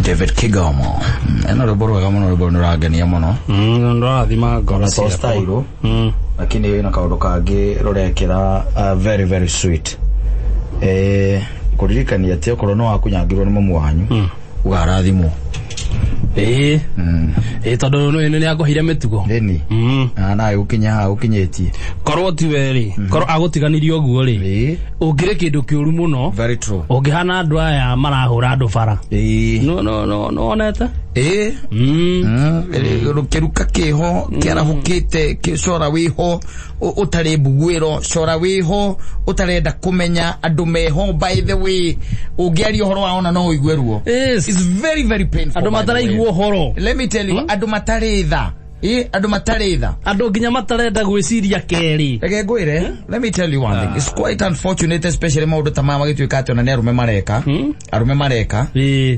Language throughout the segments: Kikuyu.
David Kigomo. Eno rwĩmbo rwega mũno, rwĩmbo nĩ rũrangenia mũno. Ndũrathima ngoro To ciakwa. style, lakini wĩna kaũndũ kangĩ rũrekĩra, very very sweet. Kũririkania atĩ okorwo nĩ wakunyangirwo nĩ mamu wanyu, ũgarathimwo. Ĩĩ, tondũ nĩ akũheire mĩtugo. Ĩni. Na gũkinya haha gũkinyĩtie. Korwo tiwe rĩ, korwo agũtiganirie ũguo rĩ, ũngĩrĩ kĩndũ kĩũru mũno. Very true. Ũngĩhana andũ aya marahũra andũ bara. No no no no onete. Ĩĩ. Kĩruka kĩho kĩarahũkĩte, cora wĩho ũtarĩ mbuguĩro, cora wĩho ũtarenda kũmenya andũ meho. By the way, ũngĩaria ũhoro wao ona no ũigue ruo. It's very very painful, Andũ by the way. mataraigua ũhoro. Let me tell you, andũ matarĩ tha. Ĩ, andũ matarĩ tha. Andũ nginya matarenda gwĩciria kerĩ. Reke ngwĩre, let me tell you one thing, it's quite unfortunate, especially maũndũ ta maya magĩtuĩka atĩ ona nĩ arũme mareka, arũme mareka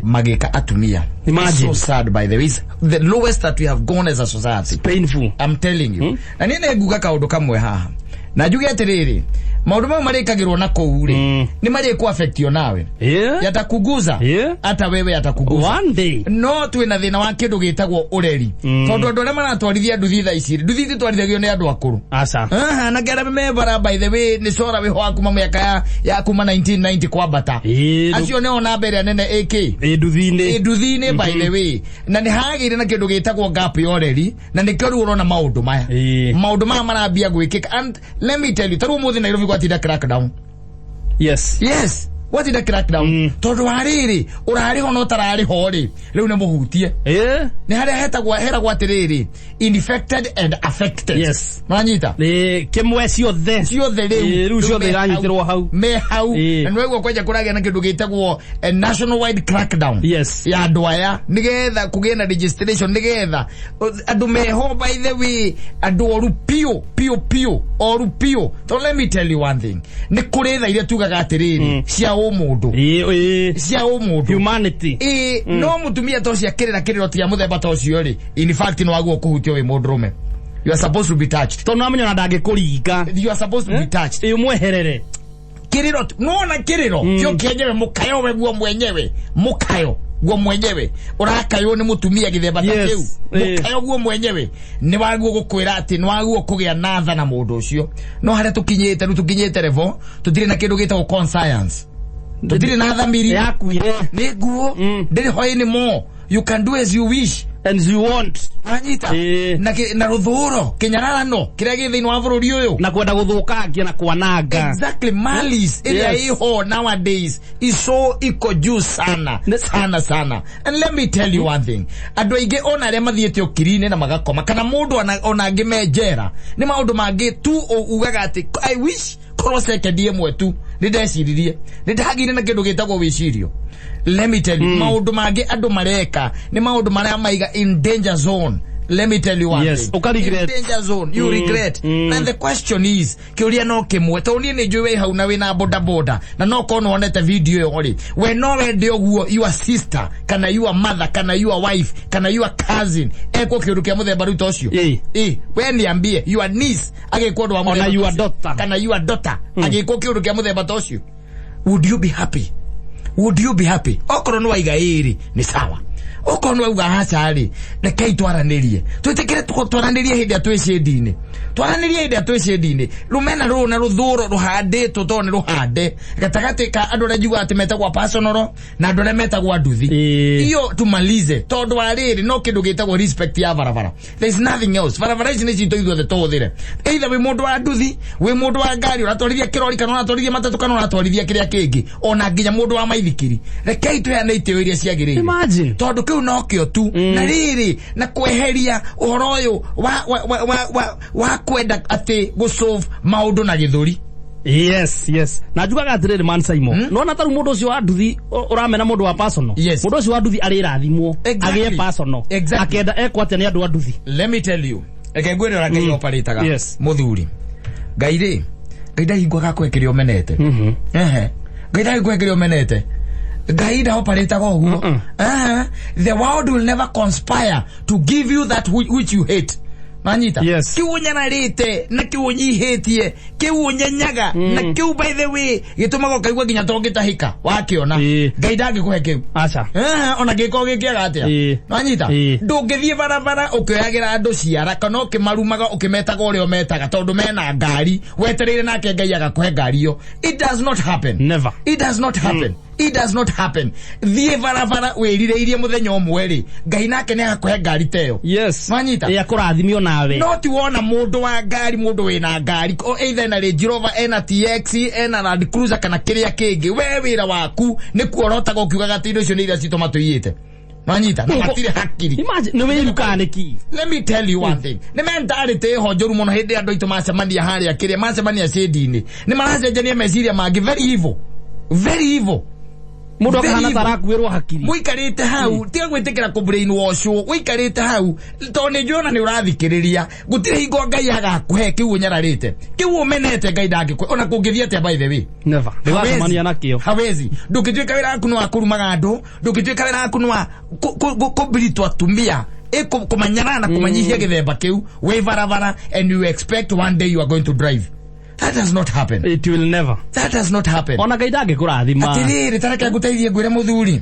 magĩka atumia. Imagine. So sad, by the way. It's the lowest that we have gone as a society. Painful. I'm telling you. Na niĩ nĩ nguga kaũndũ kamwe haha na njuge atĩrĩrĩ, maũndũ mau marĩkagĩrwo na kũu rĩ, nĩ marĩkũ affectio nawe. Yatakuguza. Hata wewe yatakuguza. One day. No twĩna thĩna wa kĩndũ gĩtagwo ũreri, tondũ andũ arĩa maratwarithia nduthi thaa ici rĩ, nduthi ititwarithagio nĩ andũ akũrũ. Aca. Aha, na kĩarĩa me bara, by the way, nĩ cora wĩho wa kuma mĩaka ya kuma 1990 kwambata. Acio nĩo namba ĩrĩa nene AK Ĩĩ, nduthi-inĩ. Nduthi-inĩ, by the way, na nĩ hagĩire na kĩndũ gĩtagwo gap ya ũreri, na nĩkĩo rĩu ũrona maũndũ maya. Maũndũ maya marambia gwĩkĩka, and let me tell you, tarĩu ũmũthĩ Nairobi gwatinda crackdown. Yes, gwatinda crackdown, tondũ wa rĩrĩ, ũrarĩho na ũtararĩho rĩ, rĩu nĩ mũhutie. Nĩ harĩa hetagwo heragwo atĩrĩrĩ, infected and affected. Nĩwanyita? Ĩĩ, kĩmwe ciothe. Ciothe rĩu. Ĩĩ, rĩu ciothe me iranyitĩrwo hau. Me hau. Na nĩwaigua kwanja kũragĩa na kĩndũ gĩtagwo national wide crackdown ya andũ aya, nĩgetha kũgĩe na registration, nĩgetha andũ meho. By the way, andũ oru piũ piũ piũ, oru piũ. So let me tell you one thing, nĩ kũrĩ tha iria tugaga atĩrĩrĩ, cia ũmũndũ. Ĩĩ, ĩĩ. Cia ũmũndũ. Humanity. Ĩĩ, no mũtumia ta ũcio akĩrĩra kĩrĩro ti ya mũthemba ta ũcio rĩ, in fact nĩ wagwo kũhutio wĩ mũndũrũme. You are supposed to be touched. Tondũ namenya ona ndangĩkũringa. You are supposed to be touched. Ĩĩ, ũmweherere. Kiriro nona kiriro kio kienyewe, mukayo we guo mwenyewe, mukayo guo mwenyewe urakaywo ni mutumia githemba ta kiu. Mukayo guo mwenyewe ni waguo gukwira ati ni waguo kugia na tha na mundu ucio. No haria tukinyite riu, tukinyite level tutire na kindu gitagwo conscience, tutire na thamiri. Yakuire. Ni nguo ndiri ho anymore. You can do as you wish and you want. Anyita. Na ruthuro kinyararano kiria gi thiini wa bururi uyu. Na kwenda gũthũkangia na kwananga. Exactly, malice ĩrĩa ĩho nowadays is so iko juu sana sana sana. And let me tell you one thing, andũ aingĩ ona arĩa mathiĩte ũkiri-inĩ na magakoma, kana mũndũ ona angĩ me njera, nĩ maũndũ mangĩ tu ugaga atĩ I wish korwo second ĩmwe tu nĩ ndeciririe, nĩ ndagĩire na kĩndũ gĩtagwo wĩcirio. Let me tell you, maũndũ mangĩ andũ mareka nĩ maũndũ marĩa maiga in danger zone. Let me tell you one thing. Ũka regret. In danger zone, you regret. And the question is, kĩũria no kĩmwe, tondũ niĩ nĩ njũĩ wĩ hau na wĩna boda boda, na no korwo nĩwonete video ĩyo rĩ, we no wende ũguo your sister kana your mother kana your wife kana your cousin ekwo kĩũndũ kĩa mũthemba rĩu ta ũcio? Ĩ, we niambie, your niece agĩkwo ũndũ wa Ona mũthemba ta your ũcio, daughter. kana your daughter agĩkwo kĩũndũ kĩa mũthemba ta ũcio, would you be happy? Would you be happy? Okorwo nĩ waiga ĩrĩ nĩ sawa, okorwo nĩ wauga aca rĩ, rekei twaranĩrie, twĩtĩkĩre twaranĩrie hĩndĩ ĩrĩa twĩ cĩndi-inĩ, twaranĩrie hĩndĩ ĩrĩa twĩ cĩndi-inĩ. Rũmena rũrũ na rũthũro rũhandĩtwo tondũ nĩ rũhande gatagatĩ ka andũ arĩa njugaga atĩ metagwo personal na andũ arĩa metagwo nduthi. Iyo tumalize, tondũ wa rĩrĩ, no kĩndũ gĩtagwo respect ya barabara. There is nothing else. Barabara ici nĩ citũ ithuothe tũhũthĩre, either wĩ mũndũ wa nduthi, wĩ mũndũ wa ngari ũratwarithia kĩrori, kana ũratwarithia matatũ, kana ũratwarithia kĩrĩa kĩngĩ, ona nginya mũndũ wa maithikiri. Rekei tũheane itĩo iria ciagĩrĩire. Imagine. Tondũ kĩu nokĩo tu. Na rĩrĩ, na kweheria ũhoro ũyũ wa kwenda atĩ gũsolve maũndũ na gĩthũri. Yes, na njugaga atĩrĩrĩ, man Simon, nona tarĩu mũndũ ũcio wa nduthi ũramena mũndũ wa personal, mũndũ ũcio wa nduthi arĩrathimwo agĩe personal. Akenda ekwo atĩa nĩ andũ a nduthi? Let me tell you, reke ngwĩre ũrĩa Ngai oparĩtaga. Mũthuri Ngai rĩ, Ngai ndahingwaga kwe kĩrĩa ũmenete. Ehe, Ngai ndahingwaga kĩrĩa ũmenete. Ngai ndaoparĩtaga ũguo. Ehe, the world will never conspire to give you that which you hate. Nanyita? Yes. Kiu ũnyararĩte na kiu ũnyihĩtie, kiu ũnyenyaga na kiu, by the way, gĩtũmaga ũkaigua nginya to ngĩtahĩka wakĩona. Ngai ndangĩkũhe kĩu. Aca. Ona gĩkorwo gĩkĩaga atĩa. Nanyita? Ndũngĩthiĩ barabara ũkĩoyagĩra andũ ciara kana ũkĩmarumaga, ũkĩmetaga ũrĩa ũmetaga tondũ mena ngari, wetereire nake Ngai agakũhe ngari ĩyo. It does not happen. Never. It does not happen. It does not happen. Thiĩ barabara wĩrirĩirie mũthenya ũmwe rĩ, Ngai nake nĩ agakũhe ngari ta ĩyo. Nwanyita? Ĩ, akũrathimio nawe. No ti wona mũndũ wa ngari, mũndũ wĩna ngari o either ena Range Rover, ena TX, ena Land Cruiser kana kĩrĩa kĩngĩ, we wĩra waku nĩ kuorotaga ũkiugaga atĩ indo icio nĩ iria citũ matũiyĩte. Nwanyita? Na matirĩ hakiri. Imagine, nĩ wĩrukaga nĩkĩ? Let me tell you one thing, nĩ mentality ĩho njũru mũno. Hĩndĩ andũ aitũ macemania harĩa kĩrĩa macemania cĩndi-inĩ, nĩ maracenjania meciria mangĩ very evil, very evil. Mũndũ Very akahana evil. ta arakuĩrwo hakiri. Mũikarĩte hau, tiga gwĩtĩkĩra kũ brainwash. Ũikarĩte hau tondũ nĩ njũĩ ona nĩ ũrathikĩrĩria, gũtirĩ hingo Ngai agakũhe kĩu ũnyararĩte, kĩu ũmenete. Ngai ndangĩkũhe ona kũngĩthiĩ atĩa, by the way. Never. Ndũgacemania nakĩo. Hawezi. Ndũngĩtuĩka wĩra waku nĩ wa kũrumaga andũ, ndũngĩtuĩka wĩra waku nĩ wa kũmbiritwo atumia, kũmanyarana na kũmanyihia gĩthemba kĩu wĩ barabara, and you expect one day you are going to drive. That does not happen. It will never. That does not happen. Ona Ngai ndangĩkũrathima. Atirĩrĩ, tareke ngũteithie, ngwĩre mũthuri,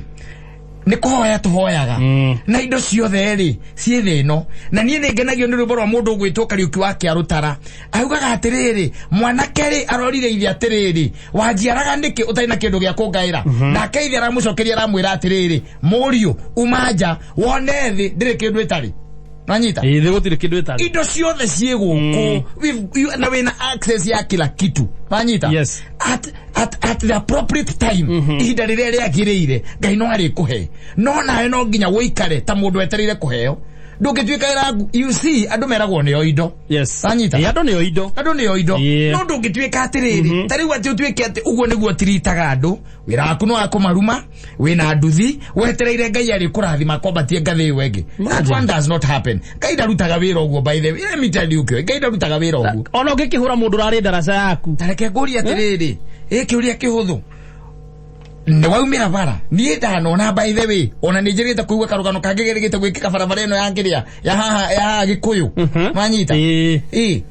nĩ kũhoya tũhoyaga na indo ciothe rĩ ciĩ thĩ ĩno. Na niĩ nĩ ngenagio nĩ rwĩmbo rwa mũndũ ũgwĩtwo Kariũki wa Kĩarũtara. Augaga atĩrĩrĩ, mwanake rĩ arorire ithe atĩrĩrĩ, "Wanjiaraga nĩkĩ ũtarĩ na kĩndũ gĩa kũngaĩra?" Nake ithe aramũcokeria, aramwĩra atĩrĩrĩ, "Mũriũ, uma nja wone thĩ ndĩrĩ kĩndũ ĩtarĩ." Nanyita? Ĩ, thĩ gũtirĩ kĩndũ ĩtarĩ. Indo ciothe ciĩ gũkũ. Na wĩna access ya kila kitu. Wanyita? Yes. At the appropriate time, ihinda rĩrĩa rĩagĩrĩire, Ngai no arĩkũhe, no nawe no nginya ũikare ta mũndũ wetereire kũheo. Ndũngĩtuĩka wĩra, you see, andũ meragwo nĩo indo. Wanyita? Ĩ, andũ nĩo indo. Andũ nĩo indo. No ndũngĩtuĩka atĩrĩrĩ, ta rĩu atĩ ũtuĩke atĩ ũguo nĩguo tiritaga andũ, wĩra waku no wa kũmaruma, wĩna nduthi, wetereire Ngai arĩkũrathima kwambatie ngathĩ ĩyo ĩngĩ. That one does not happen. Ngai ndarutaga wĩra ũguo, by the way. Let me tell you, kĩo Ngai ndarutaga wĩra ũguo. Ona ũngĩkĩhũra mũndũ ũrarĩ ndaraca yaku. Tareke ngũrie atĩrĩrĩ, ĩ kĩũria kĩhũthũ, nĩ waumĩra bara, niĩ ndanona, by the way, ona nĩ njĩrĩte kũigua karũgano kangĩ gerĩgĩte gwĩkĩka barabara ĩno ya kĩrĩa ya haha, ya haha Gĩkũyũ. Wanyita? Ĩ. Ĩ,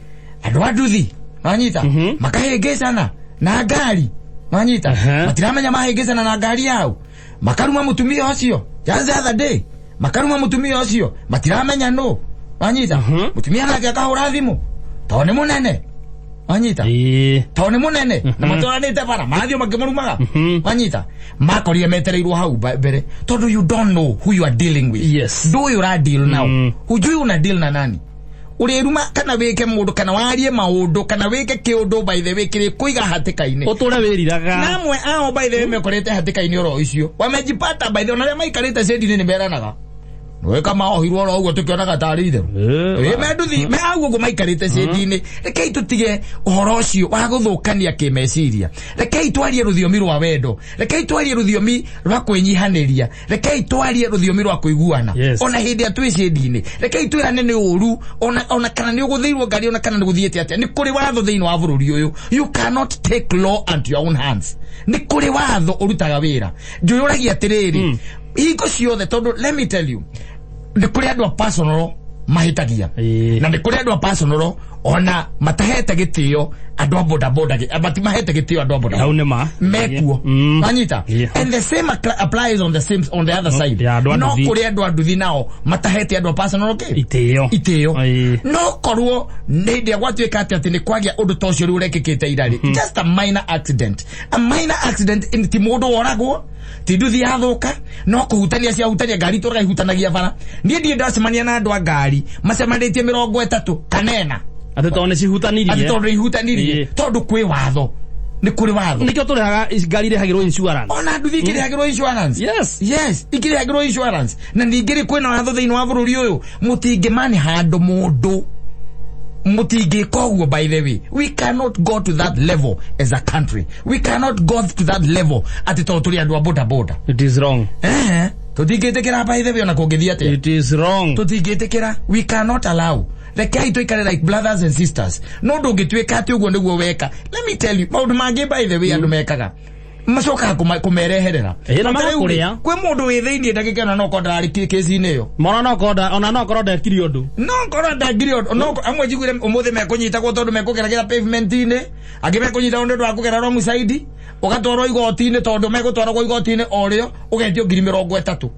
andũ a nduthi, wanyita, makahĩngĩcana na ngari. Wanyita? Matiramenya mahĩngĩcana na ngari yao, makaruma mũtumia ũcio. Just the other day makaruma mũtumia ũcio, matiramenya nũ. Wanyita? Mũtumia nake akahũra thimũ tondũ nĩ mũnene. Wanyita? Ĩ. Tondũ nĩ mũnene na matwaranĩte bara, marathiĩ makĩmũrumaga. Wanyita? Makorire metereirwo hau mbere, tondũ you don't know who you are dealing with. Ndũĩ ũra deal nao. Hujui una deal na nani. Ũrĩruma kana wĩke mũndũ kana warie maũndũ kana wĩke kĩũndũ, by the way, kĩrĩ kũiga hatĩka-inĩ. Ũtũre wĩriraga. Na amwe ao, by the way, mekorete hatĩka-inĩ oro icio, wamejipata, by the way. Ona arĩa maikarĩte cĩndi-inĩ nĩ meranaga wĩka maohirwo oro ũguo tũkĩonaga tarĩ itherũ. Ĩ, menduthi me hau ũguo maikarĩte cĩndi-inĩ. Rekei tũtige ũhoro ũcio wa gũthũkania kĩmeciria. Rekei twarie rũthiomi rwa wendo, rekei twarie rũthiomi rwa kwĩnyihanĩria, rekei twarie rũthiomi rwa kũiguana. Ona hĩndĩ ĩrĩa twĩ cĩndi-inĩ, rekei twĩrane nĩ ũru, ona kana nĩ ũgũthĩirwo ngari, ona kana nĩ gũthiĩte atĩa, nĩ kũrĩ watho thĩinĩ wa bũrũri ũyũ. You cannot take law unto your own hands. Nĩ kũrĩ watho ũrutaga wĩra. Njũyũragia atĩrĩrĩ hingo ciothe, tondũ let me tell you, nĩ kũrĩ andũ a personal mahĩtagia, na nĩ kũrĩ andũ a personal ona matahete gĩtĩo andũ a bodaboda, matimahete gĩtĩo andũ a bodaboda. Hau nĩ ma. Mekuo. Wanyita? And the same applies on the other side. Yeah, andũ a No nduthi. kũrĩ andũ a nduthi nao matahete andũ a personal okay Itĩo. Itĩo. No korwo nĩ hĩndĩ ĩrĩa gwatuĩka atĩ nĩ kwagĩa ũndũ ta ũcio rĩu ũrekĩkĩte irarĩ, just a minor accident, a minor accident, ti mũndũ woragwo, ti nduthi yathũka, no kũhutania ciahutania, ngari tũraga ihutanagia bara. Niĩ ndirĩ ndacemania na andũ a ngari macemanĩtie 30 kana 4. Atĩ tondũ nĩ cihutanirie. Atĩ tondũ ihutanirie. Tondũ kwĩ watho, nĩ kũrĩ watho. Nĩkĩo tũrĩhaga ngari, irĩhagĩrwo insurance. Ona nduthi ikĩrĩhagĩrwo insurance. Yes, ikĩrĩhagĩrwo insurance. Na ningĩ rĩ, kwĩna watho thĩinĩ wa bũrũri ũyũ, mũtingĩmani handũ mũndũ, mũtingĩka ũguo. By the way, we cannot go to that level as a country. We cannot go to that level atĩ tondũ tũrĩ andũ a boda boda. It is wrong. Tũtingĩtĩkĩra, by the way, ona kũngĩthiĩ atĩa. It is wrong. Tũtingĩtĩkĩra. We cannot allow. Rekei tũikare like brothers and sisters. No ndũngĩtuĩka atĩ ũguo nĩguo weka. Let me tell you, maũndũ mangĩ, by the way, andũ mekaga. Macokaga kũmereherera. Ĩ, na Tondũ rĩu rĩ, magakũrĩa. Kwĩ mũndũ wĩ thĩiniĩ ndagĩka ĩno no korwo ndararĩ kĩci-inĩ ĩyo. Mona no konda ona no korwo ndekire ũndũ. No korwo ndangire ũndũ, no amwe njiguire ũmũthĩ mekũnyitagwo tondũ mekũgeragĩra pavement-inĩ, angĩ mekũnyitagwo nĩ ũndũ wa kũgera wrong side, ũgatwarwo igoti-inĩ tondũ megũtwaragwo igoti-inĩ o rĩo, ũgetio 30,000.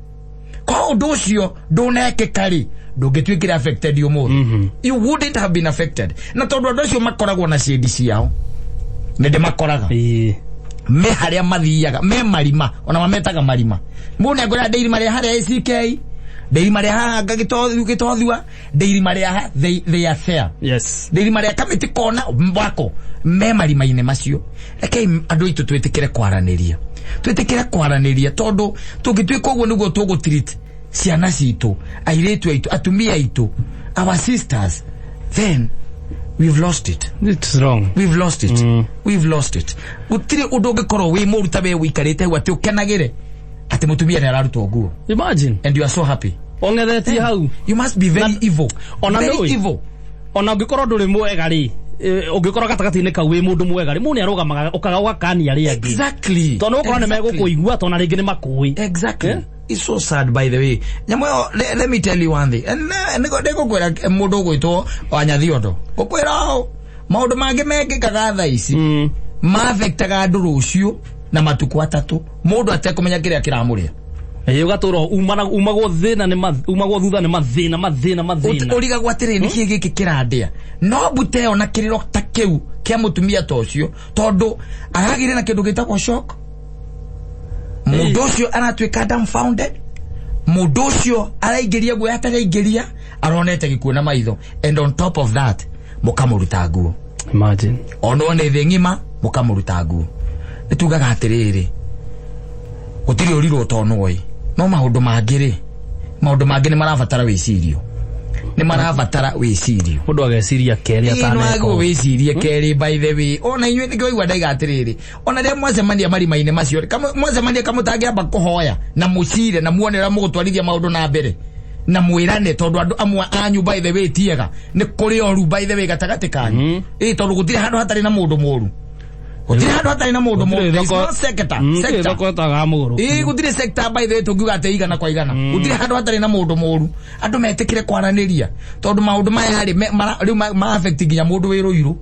Kwa ũndũ ũcio ndũnekĩka rĩ, ndũngĩtuĩkire affected ũmũthĩ. You wouldn't have been affected. Na tondũ andũ acio makoragwo na shade ciao, nĩ ndĩmakoraga. Me harĩa mathiaga, me marima, ona mametaga marima. Mũndũ nĩangwĩra ndĩ irima rĩa harĩa ACK, ndĩ irima rĩa haha Gĩtothua, ndĩ irima rĩa ha, they are there. Ndĩ irima rĩa Kamĩtĩ kona wako, me marima-inĩ macio. Rekei andũ aitũ twĩtĩkĩre kwaranĩria. Twĩtĩkĩre kwaranĩria tondũ tũngĩtuĩka ũguo nĩguo tũgũ-treat ciana citũ, airĩtu aitũ, atumia aitũ, our sisters, then we've lost it. It's wrong. We've lost it. We've lost it. Gũtirĩ ũndũ ũngĩkorwo wĩ mũru ta we ũikarĩte hau atĩ ũkenagĩre atĩ mũtumia nĩ ararutwo nguo. Imagine. And you are so happy. Ong'ethetie hau. You must be very evil. Ona Very ndũĩ. evil. Ona ũngĩkorwo ndũrĩ mwega rĩ, ũngĩkorwo gatagatĩ-inĩ kau wĩ mũndũ mwega rĩ, mũndũ nĩ arũgamaga ũkaga ũgakania arĩa angĩ. Exactly. Tondũ ũkorwo nĩ megũkũigua tondũ na rĩngĩ nĩ makũĩ. Exactly. Eh? It's so sad, by the way. Nyamũ ĩyo, let me tell you one thing. And nĩngũkwĩra mũndũ ũgwĩtwo Wanyathiondo. Ngũkwĩra ũũ, maũndũ mangĩ mekĩkaga thaa ici, ma-affectaga andũ rũciũ na matukũ atatũ, mũndũ atekũmenya kĩrĩa kĩramũrĩa. Ĩ, ũgatũra umagwo thĩna nĩ umagwo thutha nĩ mathĩna, mathĩna, mathĩna. Ũrigagwo atĩrĩrĩ, nĩkĩĩ gĩkĩ kĩrandĩa? No mbute ĩyo na kĩrĩro ta kĩu kĩa mũtumia ta ũcio, tondũ aragĩire na kĩndũ gĩtagwo shock. Mũndũ ũcio aratuĩka dumbfounded. Mũndũ ũcio araingĩria guoya ataraingĩria, aronete gĩkuũ na maitho. And on top of that, mũkamũruta nguo. Imagine. Onwo nĩ thĩ ng'ima, mũkamũruta nguo. Nĩ tugaga atĩrĩrĩ, gũtirĩ ũrirwo ũtonwo ĩ. No maũndũ mangĩ rĩ, maũndũ mangĩ nĩ marabatara wĩcirio. Nĩ marabatara wĩcirio. Mũndũ ageciria kerĩ Ĩĩ, no ataneka agwo ũndũ. wĩcirie kerĩ, by the way. Ona inyuĩ nĩkĩo waigua ndaiga atĩrĩrĩ, ona rĩrĩa mwacemania marima-inĩ macio, mwacemania kamũtangĩamba kũhoya na mũcire na muone ũrĩa mũgũtwarithia maũndũ na mbere na mwĩrane, tondũ andũ amwe anyu, by the way, tiega nĩ kũrĩ oru, by the way, gatagatĩ kanyu. Ĩĩ, tondũ gũtirĩ handũ hatarĩ na mũndũ mũru. Gũtirĩ handũ hatarĩ na mũndũ mũru. There is no sector. Gũtirĩ Sector. thoko ĩtagaga mũgũrũ. Ĩĩ, gũtirĩ sector, by the way, tũngiuga atĩ igana kwa igana. Gũtirĩ handũ hatarĩ na mũndũ mũru. Andũ metĩkĩre kwaranĩria, tondũ maũndũ maya rĩ, rĩu ma affect nginya mũndũ wĩ Rũirũ,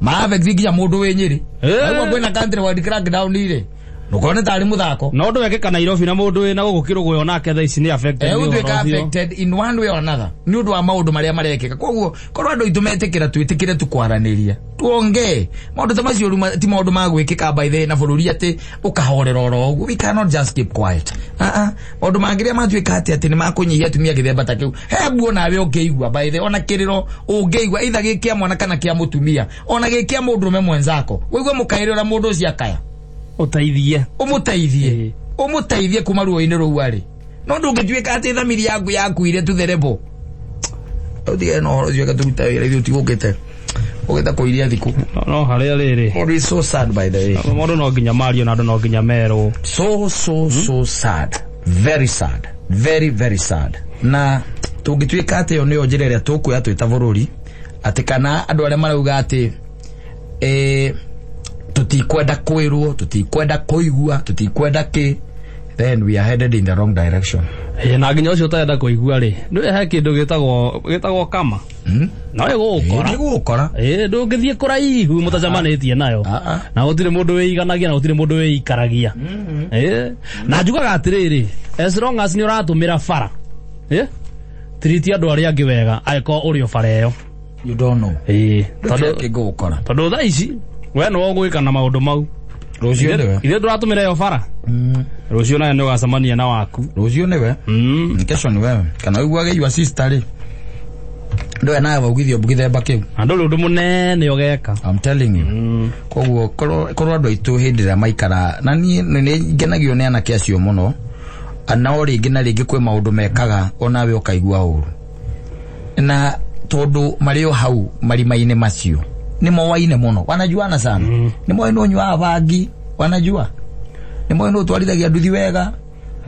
ma affect nginya mũndũ wĩ Nyĩrĩ. Rĩu kwĩna country wide crackdown rĩ, ndũkone tarĩ mũthako. Na ũndũ wekĩka Nairobi na mũndũ wĩna gũkũ Kĩrũgũya onake thaa ici nĩ affected nĩ Ũtuĩka ũhoro ũcio. affected in one way or another nĩ ũndũ wa maũndũ marĩa marekĩka. Koguo korwo andũ aitũ metĩkĩra, twĩtĩkĩre tu kwaranĩria, tuongee maũndũ ta macio rĩu ti maũndũ ma gwĩkĩka, by the way, na bũrũri atĩ ũkahorera oro ũguo. We cannot just keep quiet. Maũndũ mangĩ rĩa matuĩka atĩ nĩ makũnyihia atumia gĩthemba ta kĩu, he nguo nawe ũngĩigua, by the way, ona kĩrĩro ũngĩigua, either gĩ kĩa mwana kana kĩa mũtumia, ona gĩ kĩa mũndũrũme mwenzako, ũigue mũkaĩre ũrĩa mũndũ ũcio akaya. Ũteithie. Ũmũteithie. Ũmũteithie kuma ruo-inĩ rũu arĩ. No ndũngĩtuĩka atĩ thamiri yaku yakuire to the level. Ũtige na ũhoro ũcio, tũrute wĩra, ithuĩ tigũkĩte ũgĩte kũiria thikũ. No harĩa rĩrĩ. Mũndũ is so sad, by the way. Mũndũ no nginya mario na andũ no nginya merwo. So, so, so sad. Very sad. Very, very sad. Na tũngĩtuĩka atĩ ĩyo nĩyo njĩra ĩrĩa tũkuoya twĩ ta bũrũri, atĩ kana andũ arĩa marauga atĩ, tũtikwenda kwĩrwo, tũtikwenda kũigua, tũtikwenda kĩ, then we are headed in the wrong direction. Ĩ, na nginya ũcio ũtarenda kũigua rĩ, nĩwe he kĩndũ gĩtagwo kama. No ĩgũgũkora. Ĩ, nĩgũgũkora. Ĩ, ndũngĩthiĩ kũraihu mũtacemanĩtie nayo. Na gũtirĩ mũndũ wĩiganagia na gũtirĩ mũndũ wĩikaragia. Ĩ, na njugaga atĩrĩrĩ, as long as nĩ ũratũmĩra bara, ĩ, tiriti andũ arĩa angĩ wega angĩkorwo ũrĩ o bara ĩyo. You don't know. Ĩ, tondũ kĩngũgũkora. Tondũ thaa ici we nĩwe ũgwĩka na maũndũ mau. Rũciũ nĩwe. Ithuĩ tũratũmĩra ĩyo bara. Rũciũ nawe nĩ ũgacemania na waku. Rũciũ nĩwe. Kesho ni wewe. Kana ũiguage your sister rĩ. Ndũe nawe waugithio gĩthemba kĩu. Na ndũrĩ ũndũ mũnene ũgeka. I'm telling you. Koguo korwo andũ aitũ hĩndĩ ĩrĩa maikara, na niĩ nĩ ngenagio nĩ anake acio mũno. Nao rĩngĩ na rĩngĩ kwĩ maũndũ mekaga onawe ũkaigua ũru. Na tondũ marĩ o hau marima-inĩ macio nĩ moaine mũno, wanajuana sana. Nĩ moĩ nũ ũnyuaga bangi, wanajua. Nĩ moĩ nũ ũtwarithagia nduthi wega.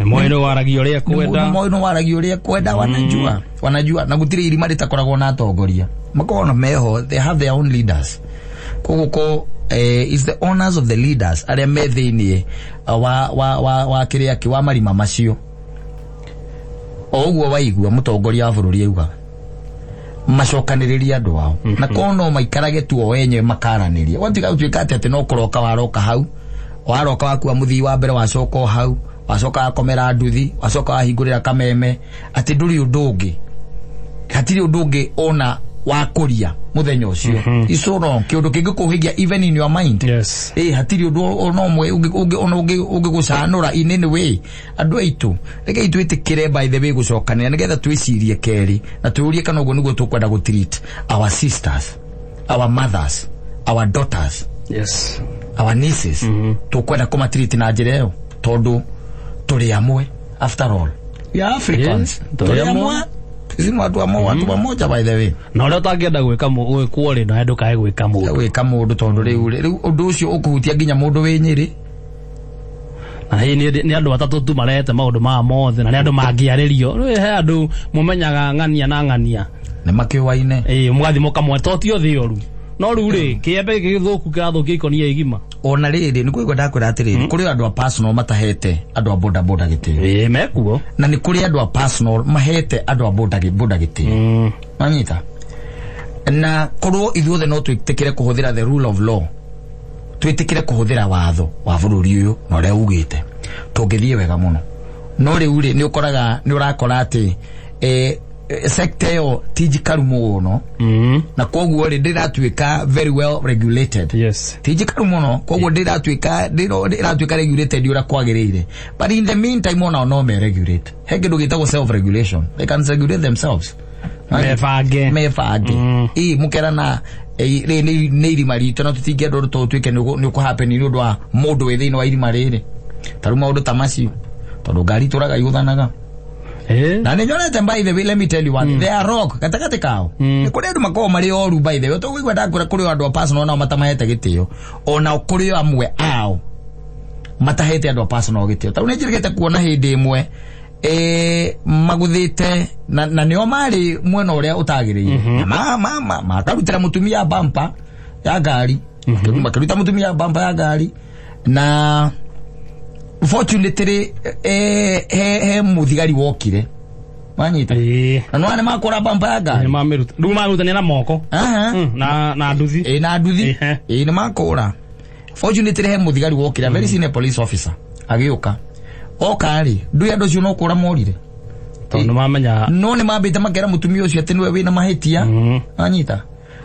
Nĩ moĩ nũ waragia ũrĩa kwenda. Nĩ moĩ nũ waragia ũrĩa kwenda, wanajua. Wanajua. Na gũtirĩ irima rĩtakoragwo na atongoria. Makoragwo na meho, they have their own leaders. Koguo ko Is the owners of the leaders arĩa me thĩiniĩ wa kĩrĩa kĩ wa marima macio. O ũguo waigua mũtongoria wa bũrũri auga macokanĩrĩrie andũ ao na korwo no maikarage tu o enyewe makaranĩria, gwatuĩka gũtuĩka atĩ no kũroka waroka hau, waroka wakua mũthii wa mbere, wacoka o hau, wacoka wakomera nduthi, wacoka wahingũrĩra kameme, atĩ ndũrĩ ũndũ ũngĩ, hatirĩ ũndũ ũngĩ ona wakũria mũthenya ũcio. It's so wrong. Kĩũndũ kĩngĩkũhĩgia even in your mind. Ĩ hatirĩ ũndũ ona ũmwe ona ũngĩgũcanũra in any way. Andũ aitũ, rekei twĩtĩkĩre, by the way, gũcokanĩra nĩgetha twĩcirie kerĩ na twĩũrie kana ũguo nĩguo tũkwenda gũ treat our sisters, our mothers, our daughters, our nieces. Tũkwenda kũmatreat na njĩra ĩyo tondũ tũrĩ amwe. After all, we are Africans. Tũrĩ tũrĩ amwe. amwe. Sisi ni watu amwe, watu pamoja, by the way. Na ũrĩa ũtangĩenda gwĩka gwĩkwo rĩ, nawe ndũkae gwĩka mũndũ. Gwĩka mũndũ, tondũ rĩu ũndũ ũcio ũkũhutia nginya mũndũ wĩ Nyĩrĩ. Na hii nĩ andũ atatũ tu marehete maũndũ maya mothe, na nĩ andũ mangĩarĩrio. Rĩu he andũ mũmenyaga ng'ania na ng'ania. Nĩ makĩũaine. Ĩĩ, mũgathiĩ mũkamwe to ti othe oru, no rĩu rĩ, kĩembe gĩkĩ gĩthũku kĩrathũkia ikonia igima. Ona rĩrĩ, nĩ kũigua ndakwĩra atĩrĩrĩ, kũrĩ andũ a personal matahete andũ a boda boda gĩtĩo. Ĩĩ, mekuo. Na nĩ kũrĩ andũ a personal mahete andũ a boda boda gĩtĩo. Manyita na korwo ithuothe no twĩtĩkĩre kũhũthĩra the rule of law, twĩtĩkĩre kũhũthĩra watho wa bũrũri ũyũ na ũrĩa ugĩte, tũngĩthiĩ wega mũno. No rĩu rĩ, nĩ ũkoraga, nĩ ũrakora atĩ sector ĩyo ti njikaru mũno, na koguo rĩ, ndĩratuĩka very well regulated. Ti njikaru mũno, koguo ndĩratuĩka regulated ũrĩa kwagĩrĩire. But in the meantime, onao no me regulate. He kĩndũ gĩtagwo self regulation. They can regulate themselves. Mebange. Mebange. Ĩ mũkerana rĩ, nĩ irima ritũ na tũtingĩenda ũndũ to ũtuĩke nĩ ũkũhappen nĩ ũndũ wa mũndũ wĩ thĩinĩ wa irima rĩrĩ. Ta rĩu maũndũ ta macio, tondũ ngari itũraga igũthanaga. Na nĩ nyonete, by the way, let me tell you one, they are rock gatagatĩ kao. Nĩ kũrĩ andũ makoragwo marĩ oru, by the way. Tũkũigua ndakwĩra kũrĩ andũ a personal nao matamahete gĩtĩo, onao kũrĩ amwe ao matahete andũ a personal gĩtĩo. Tarĩu nĩ njĩrĩgĩte kuona hĩndĩ ĩmwe maguthĩte na nĩo marĩ mwena ũrĩa ũtagĩrĩire na makarutĩra mũtumia bampa ya ngari. Makĩruta mũtumia bampa ya ngari, na fortunately he mũthigari wokire, wanyita? Na nĩwona nĩ makũra bampa ya ngari. Nĩmamĩruta rĩu, mamĩrutania na moko. Aha. Na nduthi. Ĩ, na nduthi. Ĩ, nĩ makũra. Fortunately he mũthigari wokire, a very senior police officer, agĩũka. Oka rĩ, ndũĩ andũ acio no kũra morire. Tondũ nĩmamenya. No nĩ mambĩte makera mũtumia ũcio atĩ nĩwe wĩna mahĩtia, anyita,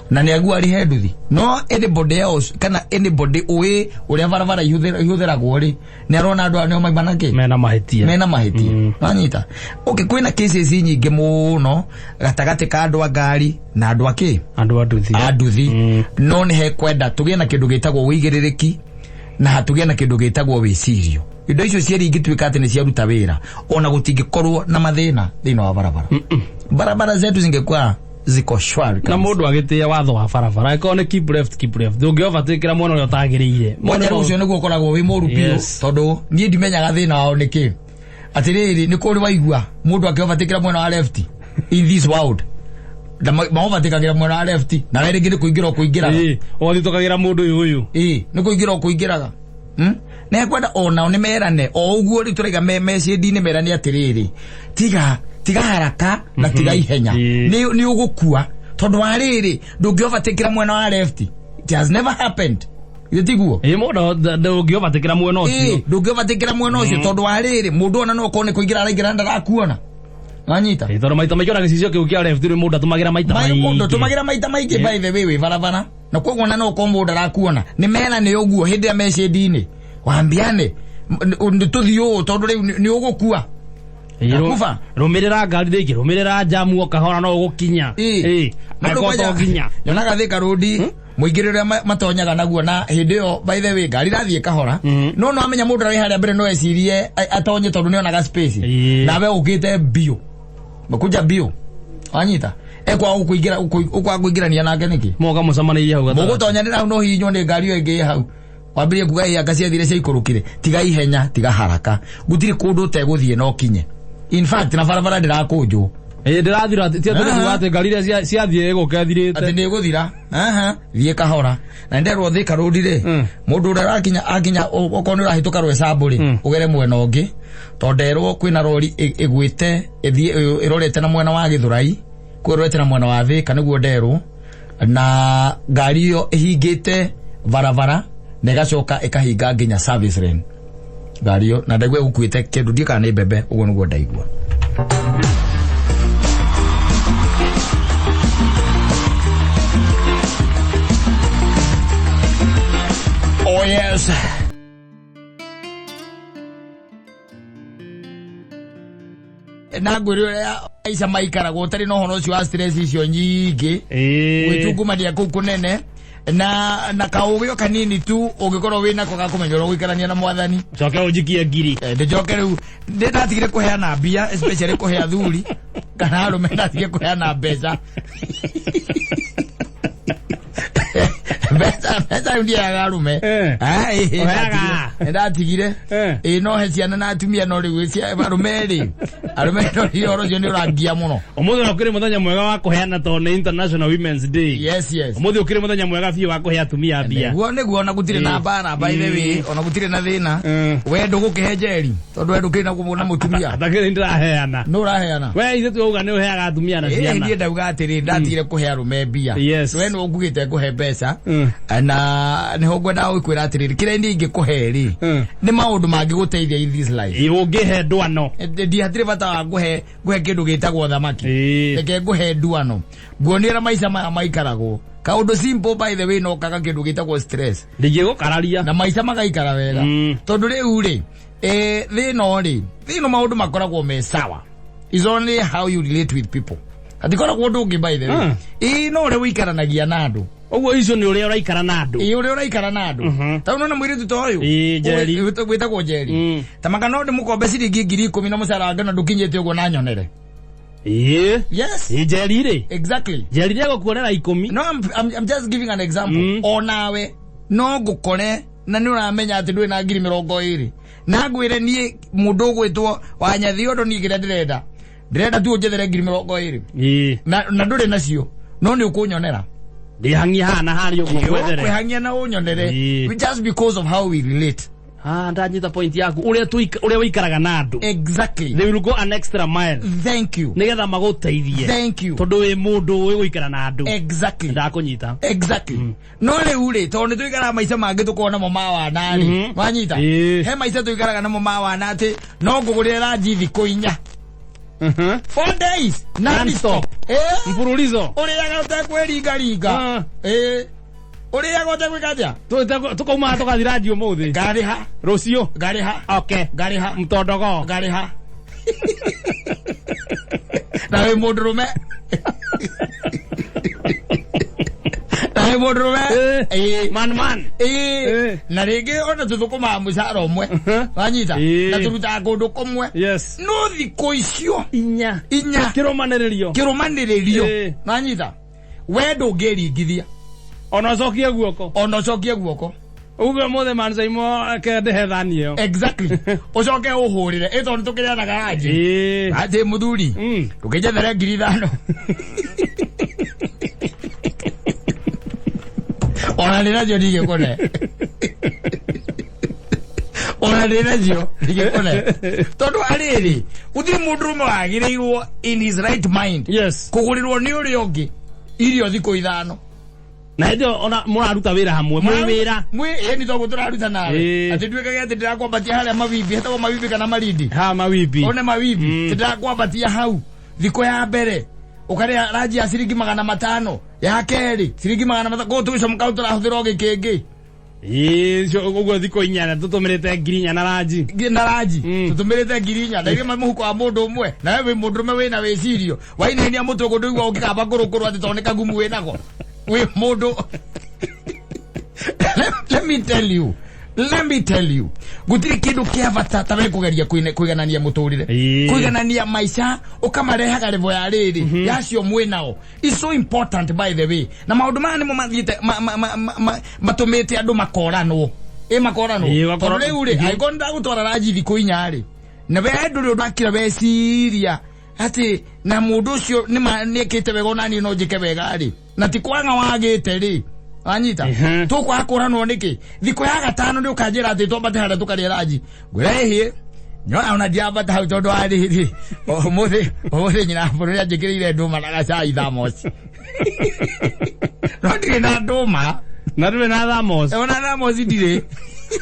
na nĩ agua arĩhe nduthi. No anybody else kana anybody ũĩ ũrĩa barabara ihũthĩragwo rĩ, nĩ arona andũ aya nĩo maima nakĩ. Mena mahĩtia. Mena mahĩtia, wanyita? Okay, kwĩna cases nyingĩ mũno gatagatĩ ka andũ a ngari na andũ a kĩ? Andũ a nduthi. A nduthi. No nĩ hekwenda tũgĩe na kĩndũ gĩtagwo wĩigĩrĩrĩki na hatũgĩe na kĩndũ gĩtagwo wĩcirio. Indo icio cierĩ ingĩtuĩka atĩ nĩ ciaruta wĩra, ona gũtingĩkorwo na mathĩna thĩinĩ wa barabara. Barabara zetu zingekuwa ziko shwari Na kabisa. mũndũ agĩtĩĩa watho wa barabara, angĩkorwo nĩ keep left, keep left, ndũngĩ-overtake mwena ũrĩa ũtagĩrĩire. Mwanya ũcio nĩguo ũkoragwo wĩ mũru biũ. Tondũ niĩ ndimenyaga thĩna wao nĩ kĩ. Atĩrĩrĩ, nĩ kũrĩ waigua mũndũ akĩovertakĩra mwena wa left in this world? Na maovertakagĩra mwena wa left, na we rĩngĩ nĩ kũingĩra ũkũingĩraga. Ĩĩ, ũgathitũkagĩra mũndũ ũyũ ũyũ. Ĩĩ, nĩ kũingĩra ũkũingĩraga. Nĩ kwenda onao nĩ merane o ũguo rĩu tũraiga mecindi-inĩ, merane atĩrĩrĩ, tiga haraka na tiga ihenya. Nĩ ũgũkua, tondũ wa rĩrĩ, ndũngĩovertakĩra mwena wa left. It has never happened. Githĩ tiguo? Ĩĩ, mũndũ ndũngĩ-overtakĩra mwena ũcio. Ĩĩ, ndũngĩovertakĩra mwena ũcio, tondũ wa rĩrĩ, mũndũ ona no okorwo nĩ kũingĩra araingĩra na ndarakuona, wanyita? Ĩĩ, tondũ maita maingĩ ona gĩcicio kĩu kĩa left rĩ, mũndũ atũmagĩra maita mũndũ maingĩ. tũmagĩra maita maingĩ, by the way, wĩ barabara, na koguo ona no okorwo mũndũ arakuona, nĩ merane ũguo hĩndĩ ĩrĩa mecindi-inĩ, wambiane nĩ tũthiĩ ũũ, tondũ rĩu nĩ ũgũkua. Ĩĩ, Nakuba. Rũmĩrĩra ngari rĩngĩ, rũmĩrĩra njamu o kahora no ũgũkinya. Ĩĩ, No rĩu angĩkorwo to nginya. Nyonaga Thika Road mũingĩrĩro ũrĩa matonyaga naguo, na hĩndĩ ĩyo, by the way, ngari irathiĩ kahora, no amenya mũndũ arĩ harĩa mbere no ecirie atonye, tondũ nĩonaga space. Nawe ũkĩte biũ, makuja biũ, wanyita? Ekwaga gũkũingĩra, ũkwaga kũingĩrania nake nĩkĩ? Moka mũcemanĩrie hau gatagatĩ. Mũgũtonyanĩra hau no hihinywo nĩ ngari ĩyo ĩngĩ ĩ hau, wambĩrĩrie kuga ĩ anga ciathire ciaikũrũkire. Tiga ihenya, tiga haraka, gũtirĩ kũndũ ũtegũthiĩ no kinye. In fact, na barabara ndĩrakũnjwo. Ĩ ndĩrathira ti atĩ Aha. kuga atĩ ngari iria ciathiĩ ĩgũka Atĩ ĩthirĩte. nĩ ĩgũthira. Aha, thiĩ kahora. Na nderwo Thika Road rĩ, mũndũ ũrĩa ũrakinya akinya okorwo nĩ ũrahĩtũka Rwecambu rĩ, ũgere mwena ũngĩ. Tondũ nderwo kwĩna rori ĩgwĩte ĩthiĩ ĩrorete na mwena wa Gĩthũrai, kwĩ ĩrorete na mwena wa Thika nĩguo nderwo. Na ngari ĩyo ĩhingĩte barabara na ĩgacoka ĩkahinga nginya service lane. Ngari ĩyo na ndaigua ĩgũkuĩte kĩndũ ndiũĩ kana nĩ mbembe, ũguo nĩguo ndaigua. Oh yes. Na ngwĩre ũrĩa aica maikaragwo ũtarĩ na ũhoro ũcio wa stress icio nyingĩ. Ĩ. Gwĩtungumania kũu kũnene na kaũgĩ o kanini tu ũngĩkorwo wĩnako ga kũmenya ũrĩa ũgũikarania na mwathani. Coke ũnjikie ngiri. Ndĩcoke rĩu ndĩ ndatigire kũheana mbia, especially kũhe athuri kana arũme, ndatigire kũheana mbeca. Mbeca rĩu ndiheaga arũme. Eh. Ah, ĩ, Ũheaga? Ndatigire. Eh. Ĩ, no he ciana na atumia, no rĩu arũme rĩ, arũme no ũhoro ũcio nĩ ũrangia mũno. Ũmũthĩ ona ũkĩrĩ mũthenya mwega wa kũheana tondũ nĩ International Women's Day. Yes. Ũmũthĩ ũkĩrĩ mũthenya mwega biũ wa kũhe atumia mbia. Nĩguo ona gũtirĩ na mbara, by the way, ona gũtirĩ na thĩna. We ndũgũkĩhe Njeri tondũ we ndũkĩrĩ na mũtumia. Atakĩrĩ ndĩraheana. Nũ ũraheana? We ithuĩ twauga nĩ ũheaga atumia na Ĩ, ciana. niĩ ndauga atĩrĩ, ndatigire kũhe arũme mbia. Yes. We nĩ ũngugĩte ngũhe mbeca. Na nĩho ngwendaga gũkwĩra atĩrĩrĩ, kĩrĩa niĩ ingĩkũhe rĩ, nĩ maũndũ mangĩgũteithia in this life. Ĩ, ũngĩhe ndwano. Ndihatirĩ bata wa ngũhe kĩndũ gĩtagwo thamaki. Ĩ. Reke ngũhe nduano, nguonie ũrĩa maica maya maikaragwo. Kaũndũ simple, by the way, no kaga kĩndũ gĩtagwo stress Ndingĩgũkararia. na maica magaikara wega. Tondũ rĩu rĩ, thĩno rĩ, thĩno maũndũ makoragwo me sawa, is only how you relate with people, hatikoragwo ũndũ ũngĩ, by the way. Ĩ, no ũrĩa ũikaranagia na andũ. Ũguo icio nĩ ũrĩa ũraikara na andũ. Ĩ, ũrĩa ũraikara na andũ. Ta unaona mũirĩtu ta ũyũ Ĩ, Njeri. wĩtagwo Njeri, ta maka no ndĩmũkombe ciringi 10,000 na mũcara wake na ndũkinyĩte ũguo na nyonere. Ĩ. Yes. Ĩ, Njeri rĩ. Exactly. Njeri nĩegũkuonera 10. No, I'm just giving an example. Onawe no ngũkore na nĩ ũramenya atĩ ndũrĩ na 20,000 na ngwĩre niĩ mũndũ ũgwĩtwo Wanyathi ũndũ niĩ kĩrĩa ndĩrenda tu ũnjethere 20,000. Ĩ. Na ndũrĩ nacio, no nĩ ũkũnyonera. Ndĩhangie haha na harĩa ũguo ngwethere. Kwĩhangia na ũnyonere. Ĩ. Just because of how we relate. Ah, ndanyita point yaku, ũrĩa ũrĩa ũikaraga na andũ. Exactly. They will go an extra mile Thank you. nĩgetha magũteithie. Thank you. Tondũ wĩ mũndũ ũĩ gũikara na andũ. Exactly. Ndakũnyita. Exactly. No rĩu rĩ, tondũ nĩ tũikaraga maica mangĩ tũkorwo namo ma wana rĩ, wanyita? Ĩ. He maica tũikaraga namo ma wana atĩ no ngũgũrĩre ranji thikũ 4, 4 days non-stop. Mfululizo. Ũrĩaga ũtekwĩringaringa. Ah. Ĩ, ũrĩaga ũtegwĩka atĩa? Tukauma tũkathi ranji ũmũthĩ. Ngarĩha. Rũciũ. Ngarĩha. Okay. Ngarĩha. Mtondogo. Ngarĩha na wĩ mũndũrũme, na wĩ mũndũrũme. Ĩ. Man man. Ĩ. Eh. Na rĩngĩ ona tũthũkũmaga mũcara ũmwe, wanyita? Ĩ. Na tũrutaga kũndũ kũmwe. Yes. No thikũ icio 4 4 kĩrũmanĩrĩrio. Kĩrũmanĩrĩrio. Ĩ. Wanyita? We ndũngĩringithia. Ona ũcokie guoko. Ona ũcokie guoko. Uge ũmũthĩ mancaimo ke ndĩhe thani ĩyo. Exactly, ũcoke ũhũrĩre ĩ, tondũ tũkĩrĩanaga anjĩ Ĩ. atĩ mũthuri, ndũkĩnjethere 5,000. Ona ndĩ nacio ndingĩkũne, ona ndĩ nacio ndingĩkũne, tondũ arĩrĩ gũtirĩ mũndũrũme wagĩrĩirwo in his right mind kũgũrĩrwo nĩ ũrĩa ũngĩ irio thikũ 5. Na hĩndĩ ĩyo ona mũraruta wĩra hamwe, mwĩ wĩra. Mwĩ ĩni toguo tũraruta nawe. Ĩ. Atĩ nduĩkage atĩ ndĩrakwambatia harĩa mawimbi, hetagwo mawimbi kana marindi? Ha, mawimbi. One mawimbi. Ndĩrakwambatia hau thikũ ya mbere ũkarĩa ranji ya ciringi 500, ya kerĩ ciringi 500, koguo tũgĩcomoka hau tũrahũthĩra o gĩkĩngĩ. Ĩ, ũguo thikũ 4 na tũtũmĩrĩte 4,000 na ranji. Na ranji. Tũtũmĩrĩte 4,000 na irĩ mũhuko wa mũndũ ũmwe, na we wĩ mũndũrũme wĩna wĩcirio wainainia mũtwe kũndũ igua ũngĩkamba kũrũkũrũ atĩ tondũ nĩ kagumu wĩnako wĩ mũndũ. Let me tell you, let me tell you, gũtirĩ kĩndũ kĩa bata ta we kũgeria kũiganania mũtũrĩre. Kũiganania maica ũkamarehaga level ya rĩrĩ yacio mwĩ nao is so important, by the way. Na maũndũ maya nĩmo mathiĩte matũmĩte andũ makoranwo, ĩ, makoranwo. Ĩ, ũgakora- Tondũ rĩu rĩ, angĩkorwo nĩndagũtwara ranji thikũ 4 rĩ, na we ndũrĩ ũndũ akira weciria. Atĩ na mũndũ ũcio nĩma nĩekĩte wega ona niĩ no njĩke wega rĩ, na ti kwaga wagĩte rĩ, wanyita? Tũkwaga kũranwo nĩkĩ? Thikũ ya gatano nĩ ũkanjĩra atĩ twambate harĩa tũkarĩa ranji, ngwĩra ĩhĩ nyona ona ndiambata hau tondũ wa rĩrĩ, ũmũthĩ ũmũthĩ nyina bũrũri anjĩkĩrĩire ndũma na gacai thamoci, no ndirĩ na ndũma. Na ndũrĩ na thamos. Ona thamoci ndirĩ.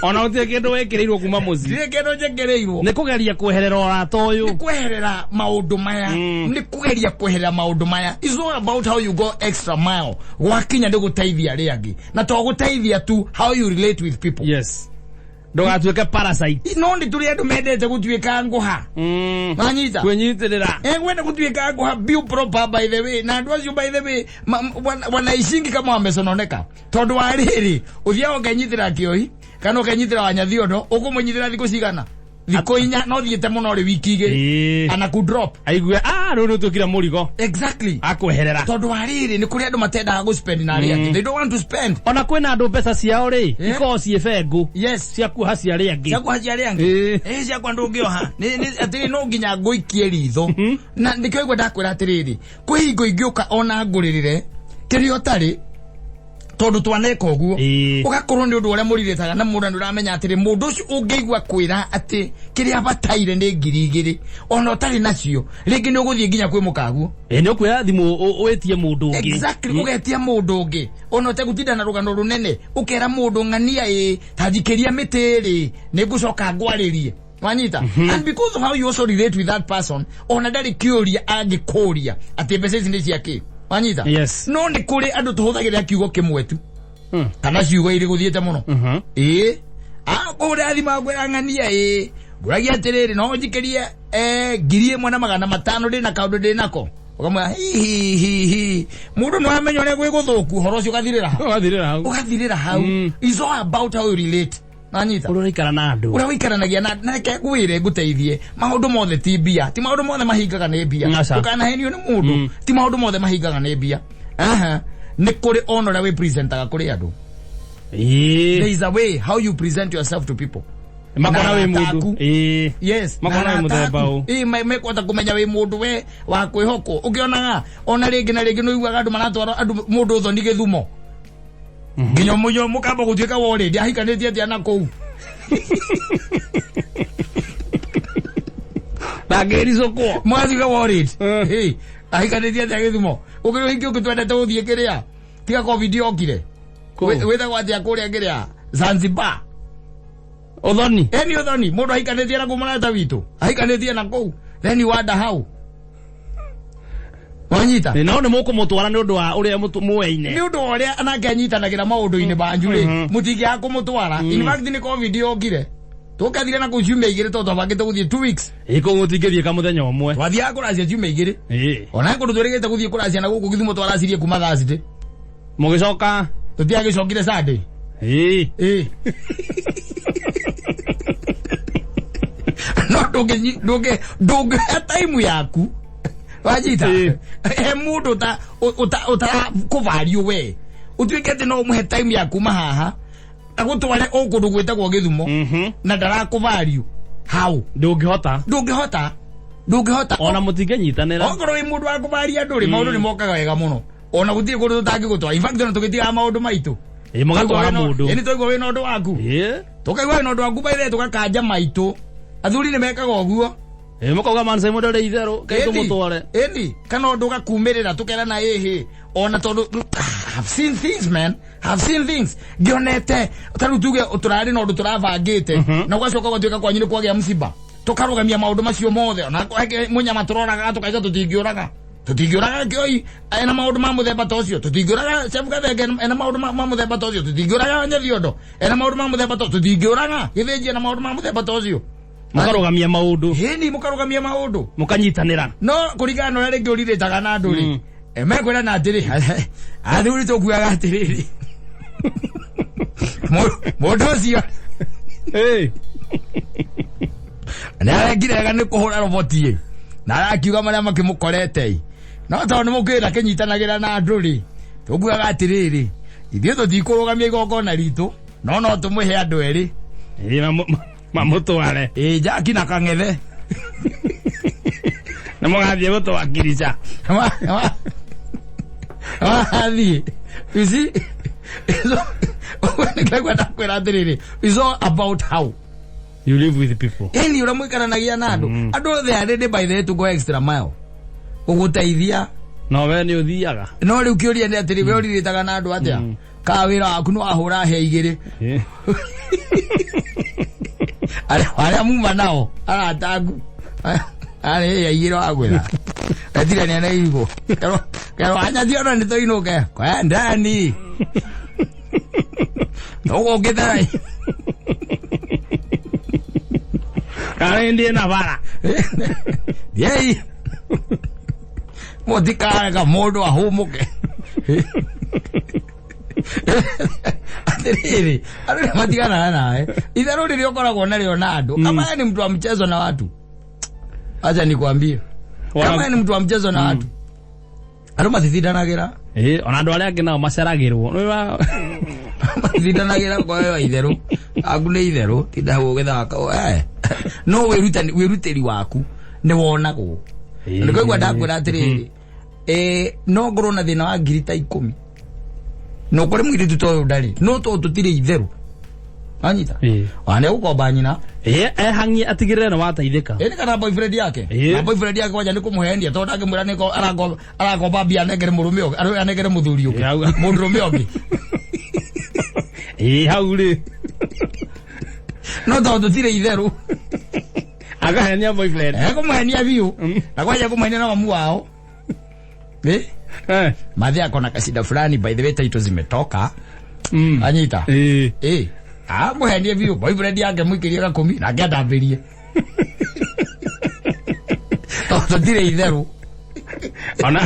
Ona gũtirĩ kĩndũ wĩkĩrĩirwo kuma mũciĩ. Ndirĩ kĩndũ njĩkĩrĩirwo. Nĩ kũgeria kweherera ũrata ũyũ. Nĩ kweherera maũndũ maya. Nĩ kũgeria kweherera maũndũ maya. It's all about how you go extra mile gwakinya nĩ gũteithia arĩa angĩ, na to gũteithia tu, how you relate with people. Yes, ndũgatuĩke parasite. No nĩ tũrĩ andũ mendete gũtuĩka ngũha. Wanyita? Kwĩnyitĩrĩra. Wenda gũtuĩka ngũha biũ proper, by the way. Na andũ acio, by the way, wanaishingi kama wamesononeka, tondũ wa rĩrĩ, ũthiaga ũkenyitĩra kĩoi kana ũkenyitĩra wanyathiondo, ũkũmũnyitĩra thikũ cigana? Thikũ 4, no thiĩte mũno rĩ, wiki 2. Ana kudrop. Aigue ah rĩu nĩ ũtuĩkire mũrigo. Akweherera. Tondũ wa rĩrĩ, nĩ kũrĩ andũ matendaga gũspend na arĩa angĩ. They don't want to spend. Ona kwĩna andũ mbeca ciao rĩ ikoragwo ciĩ bengũ cia kuoha cia arĩa angĩ. Ciakwa cia arĩa angĩ. Ciakwa ndũngĩoha. Atĩrĩ, no nginya ngũikie ritho, na nĩkĩo igua ndakwĩra atĩrĩrĩ, kwĩ hingo ingĩũka ona ngũrĩrĩre kĩrĩa ũtarĩ, tondũ twaneka ũguo. Ũgakorwo nĩ ũndũ ũrĩa mũrirĩtaga na mũndũ, nĩ ũramenya atĩrĩ, mũndũ ũcio ũngĩigua kwĩra atĩ kĩrĩa abataire nĩ 2000, ona ũtarĩ nacio, rĩngĩ nĩ ũgũthiĩ nginya kwĩ mũkaguo. Ĩ, nĩ ũkuoya thimũ wĩtie mũndũ ũngĩ. Exactly, ũgetia mũndũ ũngĩ ona ũtegũtinda na rũgano rũnene, ũkera mũndũ ng'ania ĩ ta njikĩria mĩtĩ ĩrĩ, nĩ ngũcoka ngwarĩrie, wanyita? And because of how you also relate with that person, ona ndarĩ kĩũria angĩkũria atĩ mbeca ici nĩ cia kĩ, wanyita? Yes. No nĩ kũrĩ andũ tũhũthagĩra kiugo kĩmwe tu kana ciugo irĩ gũthiĩte mũno. Ĩĩ, kũrĩa thimũ ngwĩra ng'ania ĩ ngũragia atĩrĩrĩ, no njikĩrie 1500, ndĩna kaũndũ ndĩ nako, ũkamwĩra hi hi hi, mũndũ no amenya ũrĩa gwĩ gũthũku, ũhoro ũcio ũgathirĩra hau. Ũgathirĩra hau. Ũgathirĩra hau. It's all about how you relate, nanyita? Ũrĩa ũraikara na andũ. Ũrĩa ũikaranagia na reke ngwĩre ngũteithie, maũndũ mothe ti mbia, ti maũndũ mothe mahingaga nĩ mbia. Aca. Ndũkanahenio nĩ mũndũ, ti maũndũ mothe mahingaga nĩ mbia. Aha, nĩ kũrĩ ona ũrĩa wĩpresentaga kũrĩ andũ. There is a way how you present yourself to people. Makona Na wĩ arata mũndũ. aku. Yes, Makona na wĩ arata mũthemba aku. ũ. Ĩĩ, mekwenda kũmenya wĩ mũndũ we wa kwĩhokwo, ũkĩonaga ona rĩngĩ na rĩngĩ nĩ ũiguaga andũ maratwara andũ mũndũ ũthoni gĩthumo nginya mũnyo mũkamba gũtuĩka worĩ ndiahikanĩtie atĩa na kũu. Ndangĩricũkwo. Mwatuĩka worried. Hey, ahikanĩtie atĩa gĩthumo ũkĩrĩ ũhiki ũngĩ twendete gũthiĩ kĩrĩa tiga COVID yokire. Kũ? Wĩtagwo atĩa kũrĩa kĩrĩa Zanzibar? Ũthoni. Eni ũthoni, mũndũ ahikanĩtie na kũu, mũrata witũ ahikanĩtie na kũu, then you wonder how, wanyita? Ĩ, no nĩ mũkũmũtwara nĩ ũndũ wa ũrĩa mũaine. Nĩ ũndũ wa ũrĩa nake anyitanagĩra maũndũ-inĩ manyu rĩ, mũtingĩaga kũmũtwara. In fact, nĩ COVID yokire tũkathire na kũu ciumia 2, tondũ twabangĩte gũthiĩ 2 weeks. Ĩ, kũu mũtingĩthiĩ kamũthenya ũmwe. Twathiaga kũracia ciumia 2. Ona kũndũ twĩrĩgĩte gũthiĩ kũracia na gũkũ Gĩthumo, twaracirie kuma Thursday. Mũgĩcoka? Tũtiagĩcokire Sunday. Ĩ, no ndũngĩoya time yaku, wanyita? He mũndũ ũtarakũvario we ũtuĩke atĩ no ũmũhe time ya kuma haha agũtware o kũndũ gwĩtagwo Gĩthumo na ndarakũvario how? Ndũngĩhota. Ndũngĩhota, ndũngĩhota. Ona mũtingĩnyitanĩra. Okorwo wĩ mũndũ wa kũvaria andũ rĩ, maũndũ nĩ mokaga wega mũno, ona gũtirĩ kũndũ tũtangĩgũtwara. In fact, ona tũgĩtigaga maũndũ maitũ. Ĩ, mũgatwara mũndũ. Ĩni twaigua wĩna ũndũ waku, tũkaigua wĩna ũndũ waku baithe, tũgakanja maitũ. Athuri nĩ mekaga ũguo. Ĩ, mũkauga mansa mũndũ rĩ itherũ kai tũmũtware. Ĩni kana ũndũ ũgakumĩrĩra, tũkerana ĩhĩ, ona tondũ I've seen things, man, I've seen things ngĩonete. Ta rĩu tuge tũrarĩ na ũndũ tũrabangĩte, na ũgacoka ũgatuĩka kwanyu nĩ kwagĩa msiba, tũkarũgamia maũndũ macio mothe, ona mũnyama tũroraga, tũkaiga tũtingĩũraga, tũtingĩũraga kĩoi ena maũndũ ma mũthemba ta ũcio, tũtingĩũraga Chef Gathenge ena maũndũ ma mũthemba ta ũcio, tũtingĩũraga Nyethiondo ena maũndũ ma mũthemba ta ũcio, tũtingĩũraga Gĩthĩnji ena maũndũ ma mũthemba ta ũcio. Mũkarũgamia maũndũ. Hĩni mũkarũgamia maũndũ. Mũkanyitanĩra. No kũringana na ũrĩa rĩngĩ ũrirĩtaga na andũ rĩ, mekwĩrana atĩrĩ, athuri tũkuaga atĩrĩrĩ, mũndũ ũcio nĩ arekire wega nĩ kũhũra roboti ĩ, na arakiuga marĩa makĩmũkorete ĩ, no tondũ nĩ mũkĩra kĩnyitanagĩra na andũ rĩ, tũkuaga atĩrĩrĩ, ithuĩ tũtikũrũgamia igongona ritũ, no no tũmũhe andũ erĩ. Ĩ, mamũtware. Ĩ, Jaki na Kang'ethe. Nĩ mũgathiĩ gũtwakirica. Wathiĩ, you see, nĩkĩo ndakwĩra atĩrĩrĩ, it's all about how You live with people. Yani ũrĩa mũikaranagia na andũ. Andũ othe are ready, by the way, to go extra mile gũgũteithia. No we nĩ ũthiaga. No rĩu kĩũria nĩ atĩrĩ, we ũrirĩtaga na andũ atĩa? Ka wĩra waku nĩ wahũra he igĩrĩ, arĩa muma nao arata aku arĩ hĩa igĩrĩ wagwĩra etirania na irigũ kero anyathi ona nĩ tũinũke kwendani ũgũkĩte. Kana ndiĩ na bara. Thiĩi, mũtikareka mũndũ ahũmũke. Atĩrĩrĩ, andũ nĩ matiganaga nawe itherũ rĩrĩa ũkoragwo narĩo na andũ. Kama yeye ni mtu wa mchezo na watu, acha nikwambie, kama yeye ni mtu wa mchezo na watu, andũ matithindanagĩra. Ĩ, ona andũ arĩa angĩ nao maceragĩrwo. Nĩ Matithindanagĩra kwa wewe itherũ aku nĩ itherũ tinda hau ũgĩthaka, no wĩrutĩri waku nĩ wonagwo. Nĩ kwaigua ndakwĩra atĩrĩrĩ, no ngorwo na thĩna wa ngiri ta 10, no kũrĩ mũirĩtu ta ũyũ ndarĩ, no tondũ tũtirĩ itherũ anyita wana gũkomba nyina. Ĩ, ehang'ie atigĩrĩre nĩ wateithĩka. Ĩ, nĩ kana boyfriend yake. Na boyfriend yake kwanja nĩ kũmũhenia, tondũ ndangĩmwĩra nĩko arakomba mbia anengere mũrũme ũngĩ, anengere mũthuri ũngĩ, mũndũrũme ũngĩ. Ĩ, hau rĩ. No tondũ tũtirĩ itherũ, akahenia boyfriend. Ekũmũhenia biũ, na kwanja kũmũhenia na mamu wao. Madhe ako na kashida fulani, by the way, title zimetoka. Anyita. Amũhenie biũ, boyfriend yake mũikĩrie gakũmi nake andambĩrie, tondũ tũtirĩ itherũ. Ona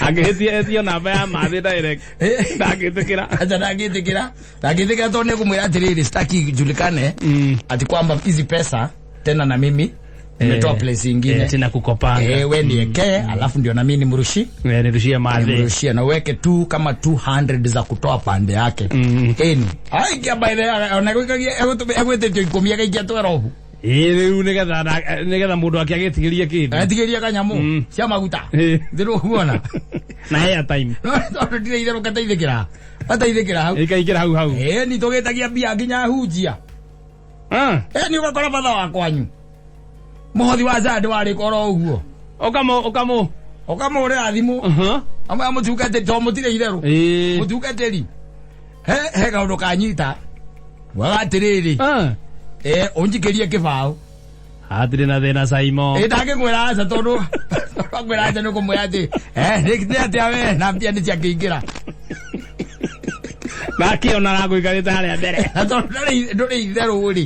angĩhĩtia etio namba ya mathĩ direct, ndangĩtĩkĩra. Acha, ndangĩtĩkĩra, tondũ nĩ kũmwĩra atĩrĩrĩ, sitaki ijulikane ati kwamba hizi pesa tena na mimi nimetoa place ingine. Tena kukopanga. We niekee, alafu ndio na mimi nimrushi. Nirushie mathĩ. Nimrushie na uweke tu kama 200 za kutoa pande yake. Eni aikia, by the way, ona gwikagia egwĩtĩtio 10, agaikia 12. Ĩ, rĩu nĩgetha mũndũ ake agĩtigĩrie kĩndũ. Etigĩria kanyamũ cia maguta. Ndĩrũkuona. Na airtime. No tondũ ndirĩ itherũ, gateithĩkĩra gateithĩkĩra hau. Ĩkaingĩra hau hau. Ĩ, ni tũgĩtagia mbia nginya hunjia. Ĩ, ni ũgakora batha wa kwanyu mũhothi wa Sunday warĩka oro ũguo. Ũkamũ ũkamũ. Ũkamũhũrĩra thimũ, amwe mũtungatĩri, tondũ mũtirĩ itherũ. Mũtungatĩri, he kaũndũ kanyita waga atĩrĩrĩ, ũnjikĩrie kĩbaũ. Hatirĩ na thĩna, Simon. Ĩ, ndangĩkwĩra aca, tondũ akwĩra aca nĩ ũkũmwĩra atĩ nĩ atĩa we na mbia nĩ ciakĩingĩra. Nakĩona aragũikarĩte harĩa mbere. Na tondũ ndũrĩ itherũ rĩ,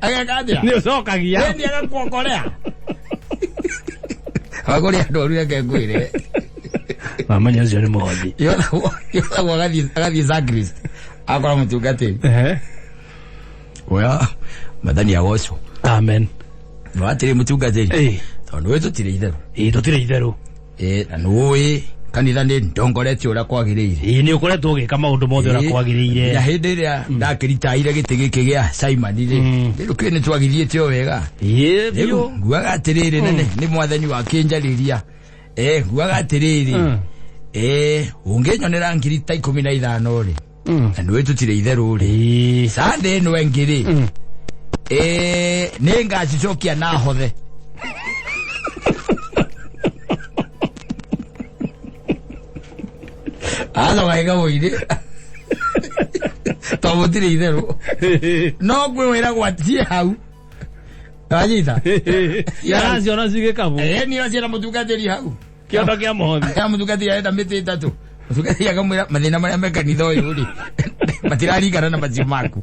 ageka atĩa? Nĩ ũcokagia. Ĩni agakuokorea agũrĩ andũ oru, reke ngwĩre. Mamenya ũcio nĩ mũhothi. Yothagwo agathiĩ sacristy, akora mũtungatĩri, oya mathani agocwo. Amen. No atĩrĩ, mũtungatĩri, tondũ wĩ tũtirĩ itherũ. Ĩ, tũtirĩ itherũ. Ĩ, na nĩũĩ kanitha nĩ ndongoretie ũrĩa kwagĩrĩire. Ĩ, nĩ ũkoretwo ũgĩka maũndũ mothe ũrĩa kwagĩrĩire. Na hĩndĩ ĩrĩa ndakĩritaire gĩtĩ gĩkĩ gĩa Simon rĩ, rĩu kĩ nĩ twagithĩtie o wega. Ĩ, Rĩu biũ. nguaga atĩrĩrĩ, nene nĩ mwathani wakĩnjarĩria, nguaga atĩrĩrĩ, ũngĩnyonera ngiri ta 15 rĩ, na nĩũĩ tũtirĩ itherũ rĩ, Sunday ĩno ĩngĩ rĩ, nĩ ngacicokia na hothe. Aca waiga mũirĩ, tondũ mũtirĩ itherũ, no kwĩ wĩragwo atie hau wanyita. Araciona cigĩkabu. Nĩo ciĩna mũtungatĩri hau. Kĩondo kĩa mũhothi. Ya mũtungatĩri arenda mĩtĩ 3, mũtungatĩri akamwĩra mathĩna marĩa me kanitha ũyũ rĩ, matiraringana na macio maku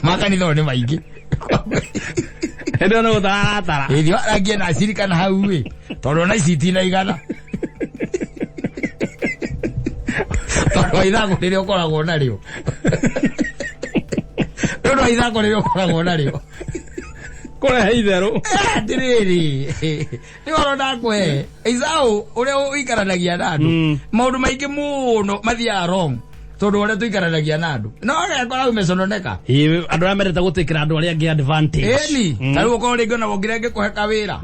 ma kanitha ũyũ nĩ maingĩ. Hĩndĩ ĩyo nĩ gũtara. Ĩthi warangie na acirikana hau ĩ, tondũ ona ici itinaigana, tondũ wa ithako rĩrĩa ũkoragwo narĩo, nĩ ũndũ wa ithako rĩrĩa ũkoragwo narĩo. Kũrehe itherũ. Atĩrĩrĩ, nĩ ũhoro ndakũhe icaũ ũrĩa ũikaranagia na andũ. Maũndũ maingĩ mũno mathiaga wrong. Tondũ ũrĩa tũikaranagia na andũ no agekora umesononeka. Ĩĩ, andũ arĩa mendete gũtĩkĩra andũ arĩa angĩ advantage. Ĩni ta rĩu ũkorwo rĩngĩ ona wongire ngĩkũhe kawĩra.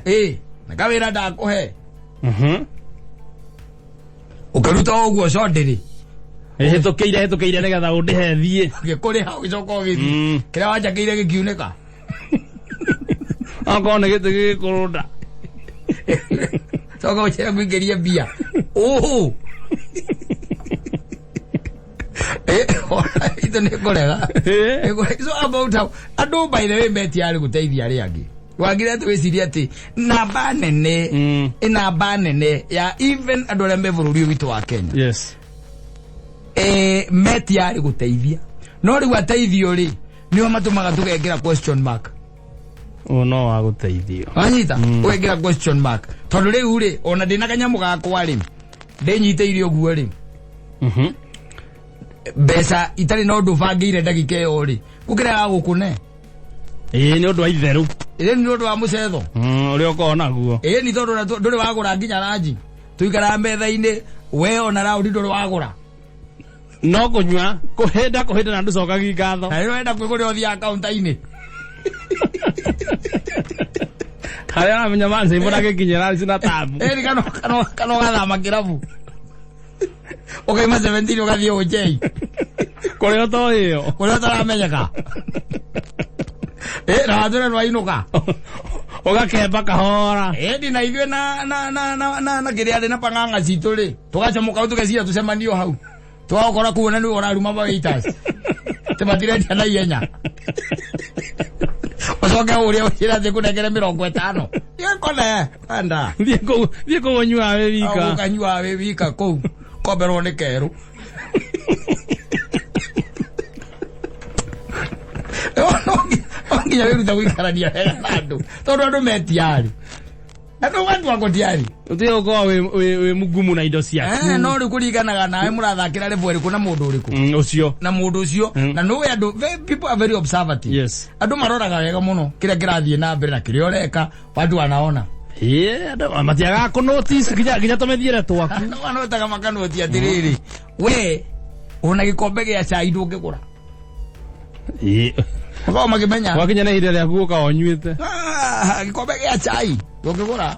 Ĩ na kawĩra ndakũhe. Ũkĩruta o ũguo condĩrĩ. Hĩtũkĩire hĩtũkĩire nĩgetha ũndĩhe thiĩ. Gĩkũrĩha ũgĩcoka ũgĩthiĩ. Kĩrĩa wanjakĩire gĩkiunĩka. Okorwo nĩ gĩtĩ gĩgĩkũrũnda. Coka ũcere ngũingĩrie mbia ũũ. Ithe nĩ ngũrega. Nĩ. So about how andũ, by the way, metiarĩ gũteithia arĩa angĩ, wagire atĩ wĩcirie atĩ namba nene, namba nene ya even andũ arĩa me bũrũri ũyũ witũ wa Kenya, metiarĩ gũteithia, no rĩu ateithio rĩ nĩo matũmaga tũgekĩra question mark. Ũyũ no wa gũteithio. Wanyita, ũgekĩra question mark tondũ rĩu rĩ ona ndĩna kanyamũ gakwa rĩ ndĩnyitĩire ũguo rĩ, mbeca itarĩ na ũndũ bangĩire ndagĩka ĩyo rĩ gũkĩrega gũkũne. Ĩĩ, nĩ ũndũ wa itherũ. Ĩĩ, nĩ ũndũ wa mũcetho. Ũrĩa ũkoragwo naguo. Ĩĩ, nĩ tondũ ona ndũrĩ wagũra nginya ranji, tũikaraga metha-inĩ, we ona raundi ndũrĩ wagũra. No kũnyua kũhĩnda kũhĩnda na ndũcokagi ngatho. Na rĩrĩa ũrenda kwĩgũrĩra ũthiaga kaunta-inĩ. Harĩa ũramenya mancaimbo na gĩkinyĩra cina tabu. Ĩĩ, kana ũgathama kĩrabu ũkaima 17 ũgathiĩ ũnjei. Kũrĩa ũtoĩyo. Kũrĩa ũtaramenyeka. Ĩ na watwĩra nĩwainũka. Ũgakemba kahora. Ĩndi na ithuĩ na kĩrĩa rĩ na pang'ang'a citũ rĩ tũgacomoka hau tũgeciria tũcemanio hau, twagũkora kuona nĩwe ũraruma ma waiters tĩ matirendia na ihenya, ũcoke ũrĩa ũcĩra atĩ kũnengere 50 ĩkone enda. Thiĩ kũu, thiĩ kũu ũnyuaga wĩ wika. Ũkanyua wĩ wika kũu komberwo nĩ kerũ. No nginya wĩrute gũikarania wega na andũ tondũ andũ metiarĩ andũ gatuango tiarĩ. Ũtige gũkorwo wĩ mũgumu na indo ciaku. Eh, no rĩu kũringanaga nawe mũrathakĩra level ĩrĩkũ na mũndũ ũrĩkũ. Ũcio. Na mũndũ ũcio. Na nũĩ andũ people are very observative. Andũ maroraga wega mũno kĩrĩa kĩrathiĩ na mbere na kĩrĩa ũreka, watu wanaona. Ĩĩ, andũ matiagaga kũ notice nginya tũmĩthiĩre twaku. No manotaga makanoti atĩrĩrĩ, we ona gĩkombe gĩa cai ndũngĩgũra. Makoragwo makĩmenya. Wakinya na ihinda rĩaku gũka ũnyuĩte. Ah, gĩkombe gĩa cai ndũngĩgũra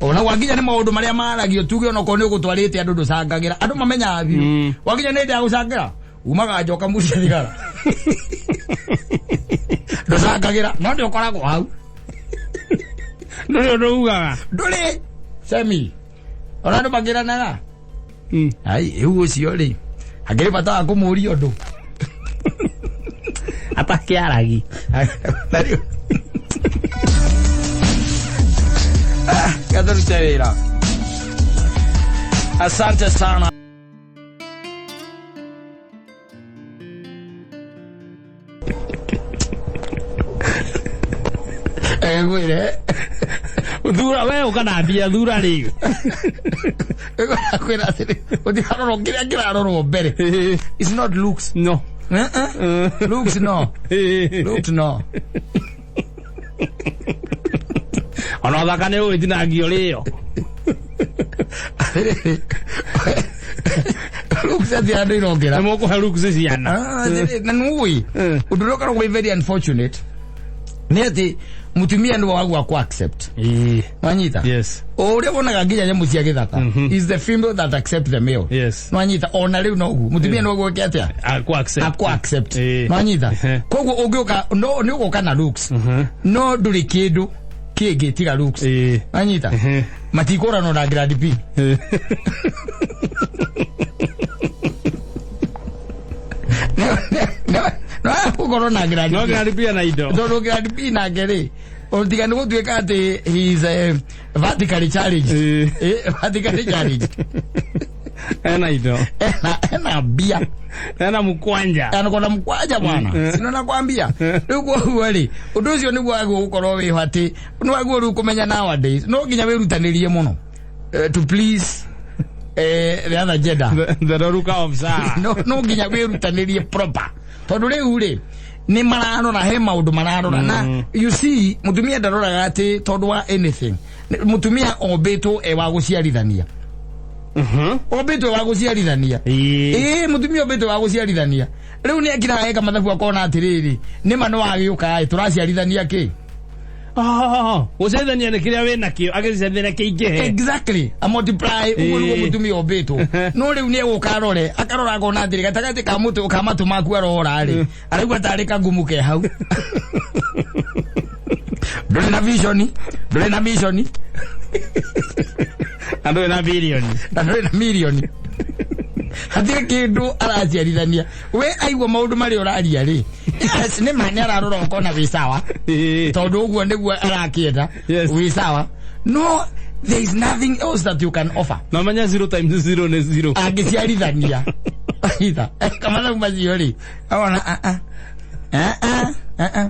ona gwakinya nĩ maũndũ marĩa maragio, tuge onokorwo nĩ ũgũtwarĩte andũ ndũcangagĩra, andũ mamenyaga biũ. Gwakinya nĩ hĩndĩ ya gũcangĩra umaga njoka mucia thigara, ndũcangagĩra no nĩ ũkoragwo hau. Ndũrĩ ũndũ ugaga. Ndũrĩ semi ona andũ makĩranaga. Ai, rĩu ũcio rĩ hakĩrĩ bata wa kũmũria ũndũ? Atakĩaragi. Na rĩu Ah, gatũrute wĩra. Asante sana. Ngwĩre. Thura we ũkanambia thura rĩu. Kwĩra atĩrĩ ũtirarorwo kĩrĩa kĩrarorwo mbere. It's not looks. No. Uh-uh. Looks no. Looks no. Ona ũthaka nĩ ũgĩtinangio rĩo. Atĩrĩrĩ, looks atĩ andũ irongera. Nĩ mũkũhe looks ciana. Ah, atĩrĩ, na nũĩ ũndũ ũrĩa ũkoragwo wĩ very unfortunate nĩ atĩ mũtumia nĩwe wagua ku accept. Nwanyita? Yes. O ũrĩa wonaga nginya nyamũ cia gĩthaka is the female that accept the male. Nwanyita? Ona rĩu noguo mũtumia nĩwe gwĩke atĩa? Aku accept. Aku accept. Nwanyita? Koguo ũngĩũka no nĩ ũgũka na looks no ndũrĩ kĩndũ kĩngĩ tiga looks. Nwanyita? Matikũranwo na grade B. No gũkorwo na grade No B. grade B na indo. Tondũ grade B nake rĩ tiga nĩ gũtuĩka atĩ he is vertically challenged. Vertically challenged. Ena indo. Ena mbia. Ena mũkwanja. Anakona mkwanja bwana. Sino nakwambia rĩu koguo rĩ ũndũ ũcio nĩguo wagwo gũkorwo wĩho atĩ nĩ wagwo rĩu kũmenya nowadays no nginya wĩrutanĩrie mũno to please the other gender. The Ruka of Sarah. No nginya wĩrutanĩrie proper tondũ rĩu rĩ nĩ mararora he maũndũ mararora na you see mũtumia ndaroraga atĩ tondũ wa anything. Mũtumia ombĩtwo e wa gũciarithania. Ombĩtwo wa gũciarithania. Ĩĩ. Ĩĩ, mũtumia ombĩtwo wa gũciarithania. Rĩu nĩ akiraga eka mathabu akona atĩrĩrĩ, nĩma nĩ wagĩũka ĩ, tũraciarithania kĩ? Oh, gũciarithania nĩ kĩrĩa wĩ nakĩo, agĩciarithania kĩingĩhe. Exactly, a multiply. Ũguo nĩguo Ĩĩ. mũtumia ombĩtwo. No rĩu nĩ egũka arore, akarora akona atĩrĩ, gatagatĩ ka mũtũ ka matũ maku arora rĩ, araigua tarĩ kagumu ke hau. Ndũrĩ na vision, ndũrĩ na mission. Na ndũrĩ na bilioni. Na ndũrĩ na mirioni. Hatirĩ kĩndũ araciarithania. We aigua maũndũ marĩa ũraria rĩ, yes, nĩ ma nĩ ararora ũkona wĩ sawa, tondũ ũguo nĩguo arakĩenda. Wĩ sawa, no there is nothing else that you can offer. Na menya 0 times 0 nĩ 0. Angĩciarithania itha kamathabu macio rĩ, awona ah ah ah ah ah ah,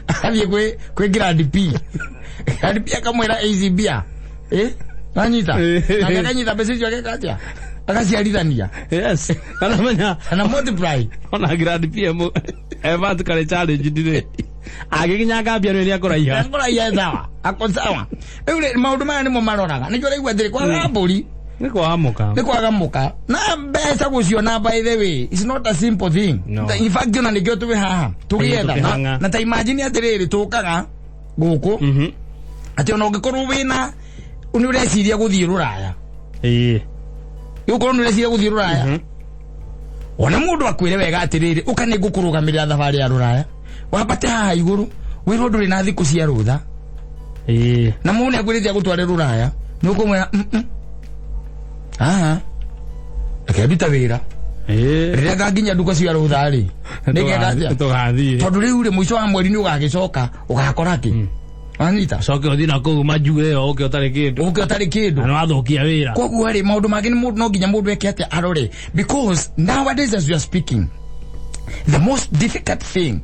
athiĩ kwĩ Grand P, Grand P akamwĩra ici mbia eh nanyita. Nake akanyita mbeca icio, ageka atĩa? Agaciarithania. Yes, kana menya na multiply. Ona Grand PM vertically challenged rĩ, agĩkinya ngambia nĩ akũraiha. Akũraiha, sawa, ako sawa. Rĩu rĩ, maũndũ maya nĩmo maroraga. Nĩkĩo ũraigua atĩrĩ, kwaga mbũri nĩ kwaga mũka. Nĩ kwaga mũka na mbeca gũciona. By the way, it's not a simple thing. No. In fact, ona nĩkĩo twĩ haha tũgĩetha na, tũkĩhang'a. Na ta imagine atĩrĩrĩ, tũkaga gũkũ atĩ ona ũngĩkorwo wĩna nĩ ũreciria gũthiĩ rũraya, ũkorwo nĩ ũreciria gũthiĩ rũraya, ona mũndũ akwĩre wega atĩrĩrĩ, ũka nĩ ngũkũrũgamĩrĩra thabarĩ ya rũraya, wambate haha igũrũ, wĩrwo ndũrĩ na thikũ cia rũtha, na mũndũ nĩ akwĩrĩte agũtware rũraya, nĩ ũkũmwĩra, haha reke ndute wĩra, rĩrĩa nganginya nduka cia rũtha rĩ, nĩngeka atĩa?" Tũgathiĩ. Tondũ rĩu rĩ, mũico wa mweri nĩ ũgagĩcoka ũgakora kĩ wanyita. Coke ũthiĩ na kũu majue ĩyo, ũke ũtarĩ kĩndũ. Ũke ũtarĩ kĩndũ. Na nĩ wathũkia wĩra. Koguo rĩ, maũndũ mangĩ nĩ mũndũ no nginya mũndũ eke atĩa? Arore, because nowadays as we are speaking, the most difficult thing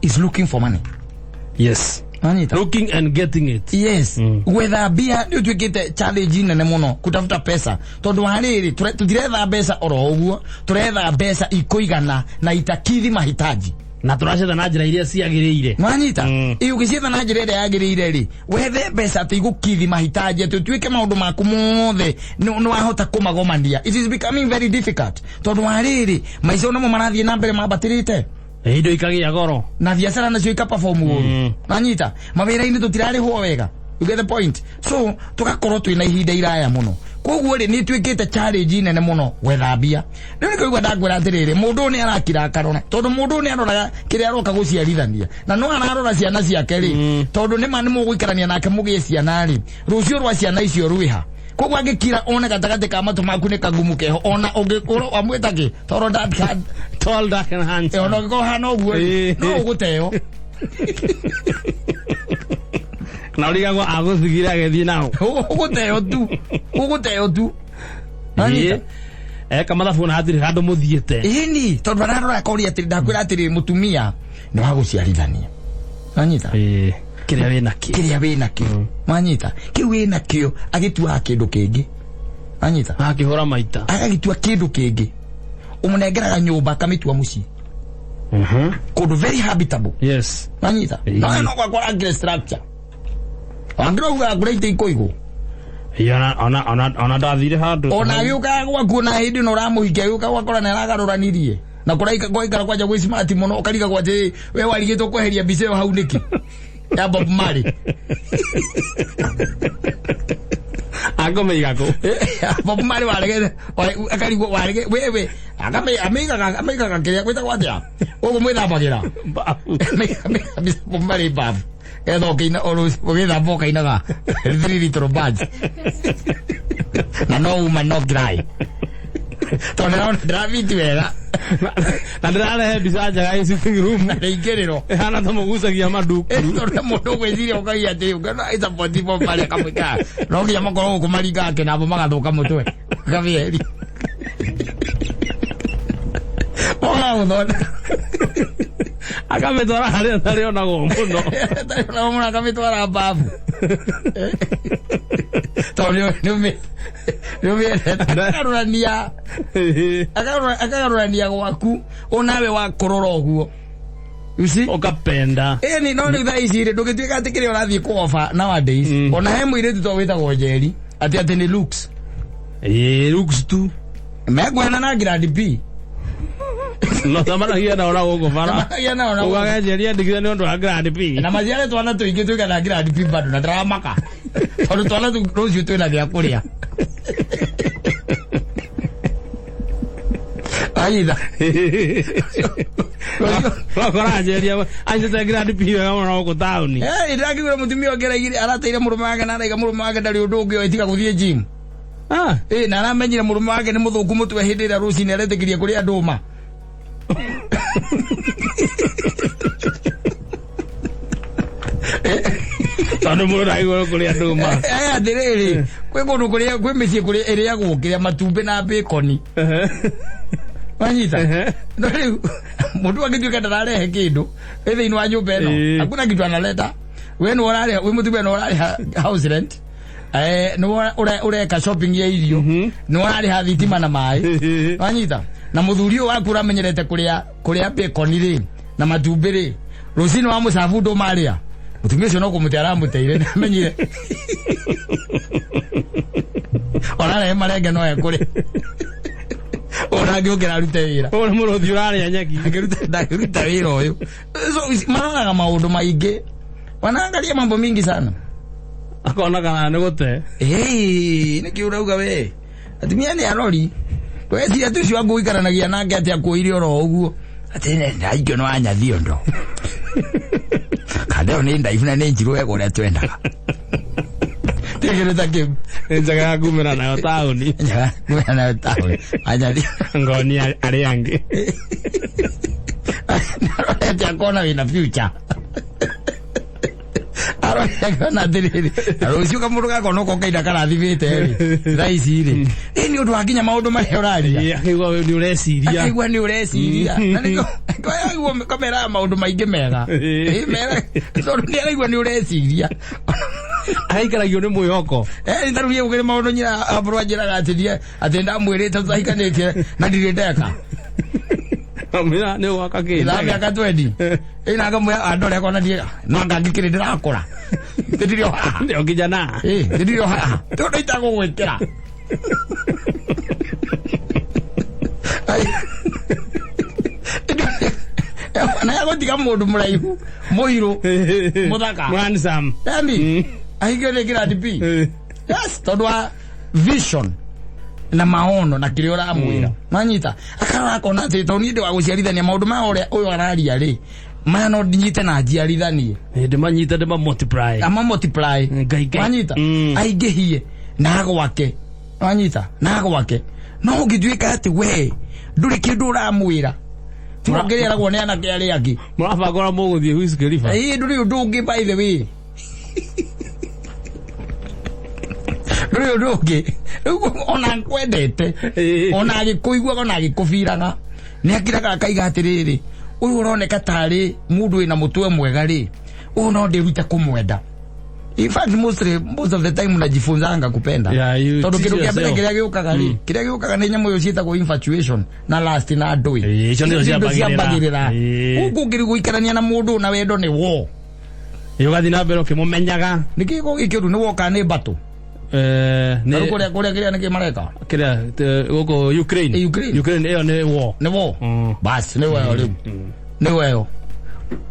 is looking for money. Wanyita? Looking and getting it. Yes. Gwetha mbia nĩ ũtuĩkĩte challenge nene mũno, kutafuta pesa, tondũ wa rĩrĩ, tũtiretha mbeca oro ũguo, tũretha mbeca ikũigana na itakidhi mahitaji. Na tũracetha na njĩra iria ciagĩrĩire. Nwanyita? Ĩ, ũgĩcietha na njĩra ĩrĩa yagĩrĩire rĩ, wethe mbeca atĩ igũkithi mahitaji, atĩ ũtuĩke maũndũ maku mothe nĩ wahota kũmagomania. It is becoming very difficult, tondũ wa rĩrĩ, maica namo marathiĩ na mbere mambatĩrĩte. Indo ikagĩa goro. Na biacara nacio ikaperform ũru. Nanyita, mawĩra-inĩ tũtirarĩhwo wega. You get the point? So tũgakorwo twĩna ihinda iraya mũno. Koguo rĩ, nĩ ĩtuĩkĩte challenge nene mũno gwetha mbia. Rĩu nĩkĩo igua ndakwĩra atĩrĩrĩ, mũndũ ũyũ nĩ arakira akarora, tondũ mũndũ ũyũ nĩ aroraga kĩrĩa aroka gũciarithania, na no ararora ciana ciake rĩ, tondũ nĩma nĩ mũgũikarania nake mũgĩe ciana rĩ, rũciũ rwa ciana icio rwĩha? Koguo angĩkira one gatagatĩ ka matũ maku nĩ kagumu keho, ona ũngĩkorwo wamwĩta kĩ toro Tall, dark and handsome. Ona ũngĩkorwo hana ũguo rĩ, no ũgũteo. Na ũrigagwo agũthigire agĩthiĩ nao. Ũgũteo tu, ũgũteo tu. Nanyita? Eka mathabu na hatirĩ handũ mũthiĩte. Ĩni, tondũ ararora akoria atĩrĩ, ndakwĩra atĩrĩ, mũtumia nĩ wa gũciarithania. Nanyita? Kĩrĩa wĩ nakĩo. Kĩrĩa wĩ nakĩo, wanyita? Kĩu wĩ nakĩo agĩtuaga kĩndũ kĩngĩ, wanyita? Akĩhũra maita. Agagĩtua kĩndũ kĩngĩ. Ũmũnengeraga nyũmba, akamĩtua mũciĩ, kũndũ very habitable. Wanyita? No no gwakwa rangire structure, wangĩra ugaga kũrĩa itĩ ikũigwo. Ĩĩ, ona ndathire handũ. Ona agĩũkaga gwaku, ona hĩndĩ ĩno ũramũhikia, agĩũka gwakora nĩ aragarũranirie na kũraika gwaikara kwanja gwĩ smart mũno, ũkarigagwo atĩ we warigĩtwo kweheria mbica ĩyo hau nĩkĩ ya Bob Marley. Akũmĩiga kũ? Bob Marley waregete, akarigwo warege wewe amĩigaga kĩrĩa gwĩtagwo atĩa gũkũ mwĩthambagĩra. Mbabu. Amĩiga Bob Marley babu ketha ũkĩina ũgĩthamba ũkainaga Three Little Birds na no uma no cry, tondũ ndĩrona ndĩrabiti wega. Na ndĩrarehe mbica njega ĩ sitting room. Na rĩingĩrĩro. Ĩhana ta mũgucagia mandukuru. Tondũ mũndũ ũgwĩciria ũkagia atĩ ũngĩona ĩsapoti Bob Marley akamwĩka, no nginya makorwo gũkũ maringaga kĩnambo magathũka mũtwe makamĩeheria mokaga gũthondeka. Akamĩtwara harĩa tarĩonagwo mũno. Tarĩonagwo mũno, akamĩtwara mbabu, tondũ nĩ ũmĩendete. Akagarũrania, akagarũrania gwaku onawe wakũrora ũguo, you see? Ũkapenda. Ĩni, no rĩu thaa ici rĩ, ndũgĩtuĩka atĩ kĩrĩa ũrathiĩ kũoba nowadays, ona he mũirĩtu to wĩtagwo Njeri, atĩ nĩ looks. Ĩĩ, looks tu. Mekuona na grade B. No tamanagia nao na gũkũ bara. Tamanagia nao na gũkũ. Ũgagenjeria ndigire nĩ ũndũ wa grade B. Na maciare twana tũingĩ tũigana grade B bado na ndaramaka. Tondũ twana tũu rũciũ twĩna gĩa kũrĩa. Aitha. Wakora anjeria anjete grade B wega mũno gũkũ taũni. Eh, ndĩrakĩgũra mũtumia ũngĩ araigire arateire mũrũme wake na araiga mũrũme wake ndarĩ ũndũ ũngĩ oĩ tiga gũthiĩ gym. Ah, Ĩ, na aramenyire mũrũme wake nĩ mũthũku mũtwe hĩndĩ ĩrĩa rũcinĩ aretĩkĩria kũrĩa ndũma. Tondũ mũndũ ndagĩrĩirwo kũrĩa ndũma. Eh, atĩrĩrĩ, kwĩ kũndũ kũrĩa kwĩ mĩciĩ kũrĩa ĩrĩagwo kĩrĩa matumbĩ na bacon. Wanyita? No rĩu mũndũ angĩtuĩka ndararehe kĩndũ ĩ thĩinĩ wa nyũmba ĩno, hakuna kitu analeta. We nĩwe ũrarĩha, wĩ mũtumia nĩwe ũrarĩha house rent. Eh, nĩwe ũreka shopping ya irio, nĩwe ũrarĩha thitima na maĩ. Wanyita? Na mũthuri ũyũ waku ũramenyerete kũrĩa kũrĩa bacon rĩ na matumbĩ rĩ, rũcinĩ wa mũcabu ndũmarĩa. Mũtumia ũcio no kũmũte aramũteire nĩamenyire. Orarehe marenge no ekũrĩa. Ona angĩũkĩra arute wĩra. Ũyũ nĩ mũrũthi ũrarĩa nyeki. Ndangĩruta wĩra ũyũ. So, maroraga maũndũ maingĩ. Wanaangalia mambo mingi sana. Akona kana nĩ gũte. Hey, nĩkĩ ũrauga we? Atumia nĩ arori. Weciria tu ũcio angũikaranagia nake atĩ akũire oro ũguo. Atĩ ndaikio no anyathio ndo. Kanda ĩyo nĩ ndaihu na nĩ njirũ wega ũrĩa twendaga. Tigĩrĩ ta kĩu. Nĩ njega ya kumĩra nayo taũni. Njega kumĩra nayo taũni. Anyathio. Ngoni arĩa angĩ. Arorete akona wĩna future. Arorete akona atĩrĩrĩ, na rũciũ kamũndũ gakwa no kokaina karathimĩte rĩ, thaa ici rĩ. Ĩ nĩ ũndũ wa nginya maũndũ marĩa ũraria. Ĩĩ, akaigua nĩ ũreciria. Akaigua nĩ ũreciria. Na nĩkĩo akaigua kameraga maũndũ maingĩ mega. Ĩ mega tondũ nĩ araigua nĩ ũreciria. Agaikaragio nĩ mwĩhoko. Eh, ta rĩu niĩ gũkĩrĩ maũndũ nyina ambũrũ anjĩraga atĩ ndiĩ atĩ ndamwĩrĩte tũtahikanĩtie na ndirĩ ndeka. Amwĩra nĩ ũgwaka kĩ? Ĩthaa mĩaka 20. Ĩ na ngamwĩra andore akona ndiĩ no anga ngĩkĩrĩ ndĩrakũra. Ndirĩ o haha. Ndio kijana. Ĩ ndirĩ o haha. Tondũ itagũgwĩkĩra. Ai. Na yagũtiga mũndũ mũraihu mũirũ mũthaka. Handsome. Yani ahingio nĩ grade B. Yes, tondũ wa vision na maono na kĩrĩa ũramwĩra. Manyita akarora akona atĩ tondũ niĩ ndĩ wa gũciarithania maũndũ maya ũrĩa ũyũ araria rĩ maya no nyite na njiarithanie Ndĩmanyite ndĩma multiply. ama multiply. Ngai Ngai. Wanyita aingĩhie na agwake. Wanyita na agwake. No ũngĩtuĩka atĩ we ndũrĩ kĩndũ ũramwĩra tiga ũngĩrĩaragwo nĩ anake arĩa angĩ. Mũrabanga ũrĩa mũgũthiĩ Whiskey River. Ĩĩ ndũrĩ ũndũ ũngĩ by the way. Ndũrĩ ũndũ ũngĩ. Rĩu ona nkwendete ona agĩkũiguaga ona agĩkũbiraga nĩ akiraga akaiga atĩrĩrĩ ũyũ ũroneka tarĩ mũndũ wĩna mũtwe mwega rĩ ũyũ no ndĩrute kũmwenda. In fact most of the time unajifunzanga kupenda. Yeah, you Tondũ teach kĩndũ kĩa mbere yourself. kĩrĩa gĩũkaga rĩ kĩrĩa gĩũkaga nĩ nyamũ ĩyo ciĩtagwo infatuation na lust na ndũĩ. Ĩĩ, icio nĩcio Icio ciambagĩrĩra. ciambagĩrĩra. Ĩĩ. Gũkũ ũngĩrĩ gũikarania na mũndũ na wendo nĩ wo. Ĩĩ, ũgathiĩ na mbere ũkĩmũmenyaga. Nĩkĩ gĩkoragwo gĩ kĩũru nĩ woka nĩ mbatũ. Nĩ Rĩu kũrĩa kũrĩa kĩrĩa nĩkĩ mareka? kĩrĩa gũkũ Ukraine. Ĩ, Ukraine. Ukraine ĩyo nĩ war. Nĩ wo. Bas nĩ weo rĩu. Nĩ weo.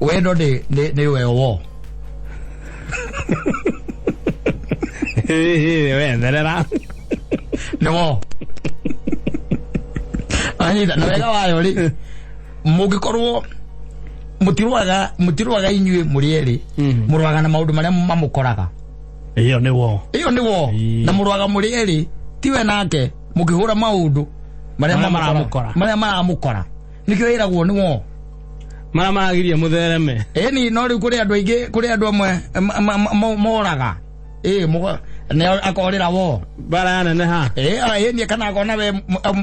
Wendo nĩ nĩ weo wo. Wetherera. Nĩ wo. Anyita na wega wayo rĩ mũngĩkorwo mũtirwaga mũtirwaga inyuĩ mũrĩ erĩ mũrwaga na maũndũ marĩa mamũkoraga. Ĩyo nĩ war. Ĩyo nĩ wo. Na mũrwaga mũrĩ erĩ tiwe nake mũkĩhũra maũndũ marĩa Marĩa maramũkora. marĩa maramũkora. Nĩkĩo ĩragwo nĩ wo. Marĩa maragiria mũthereme. Ĩni no rĩu kũrĩ andũ aingĩ kũrĩ andũ amwe moraga. Ĩ nĩ akorĩra wo. Mbara yaneneha. Ĩ ĩni kana akona we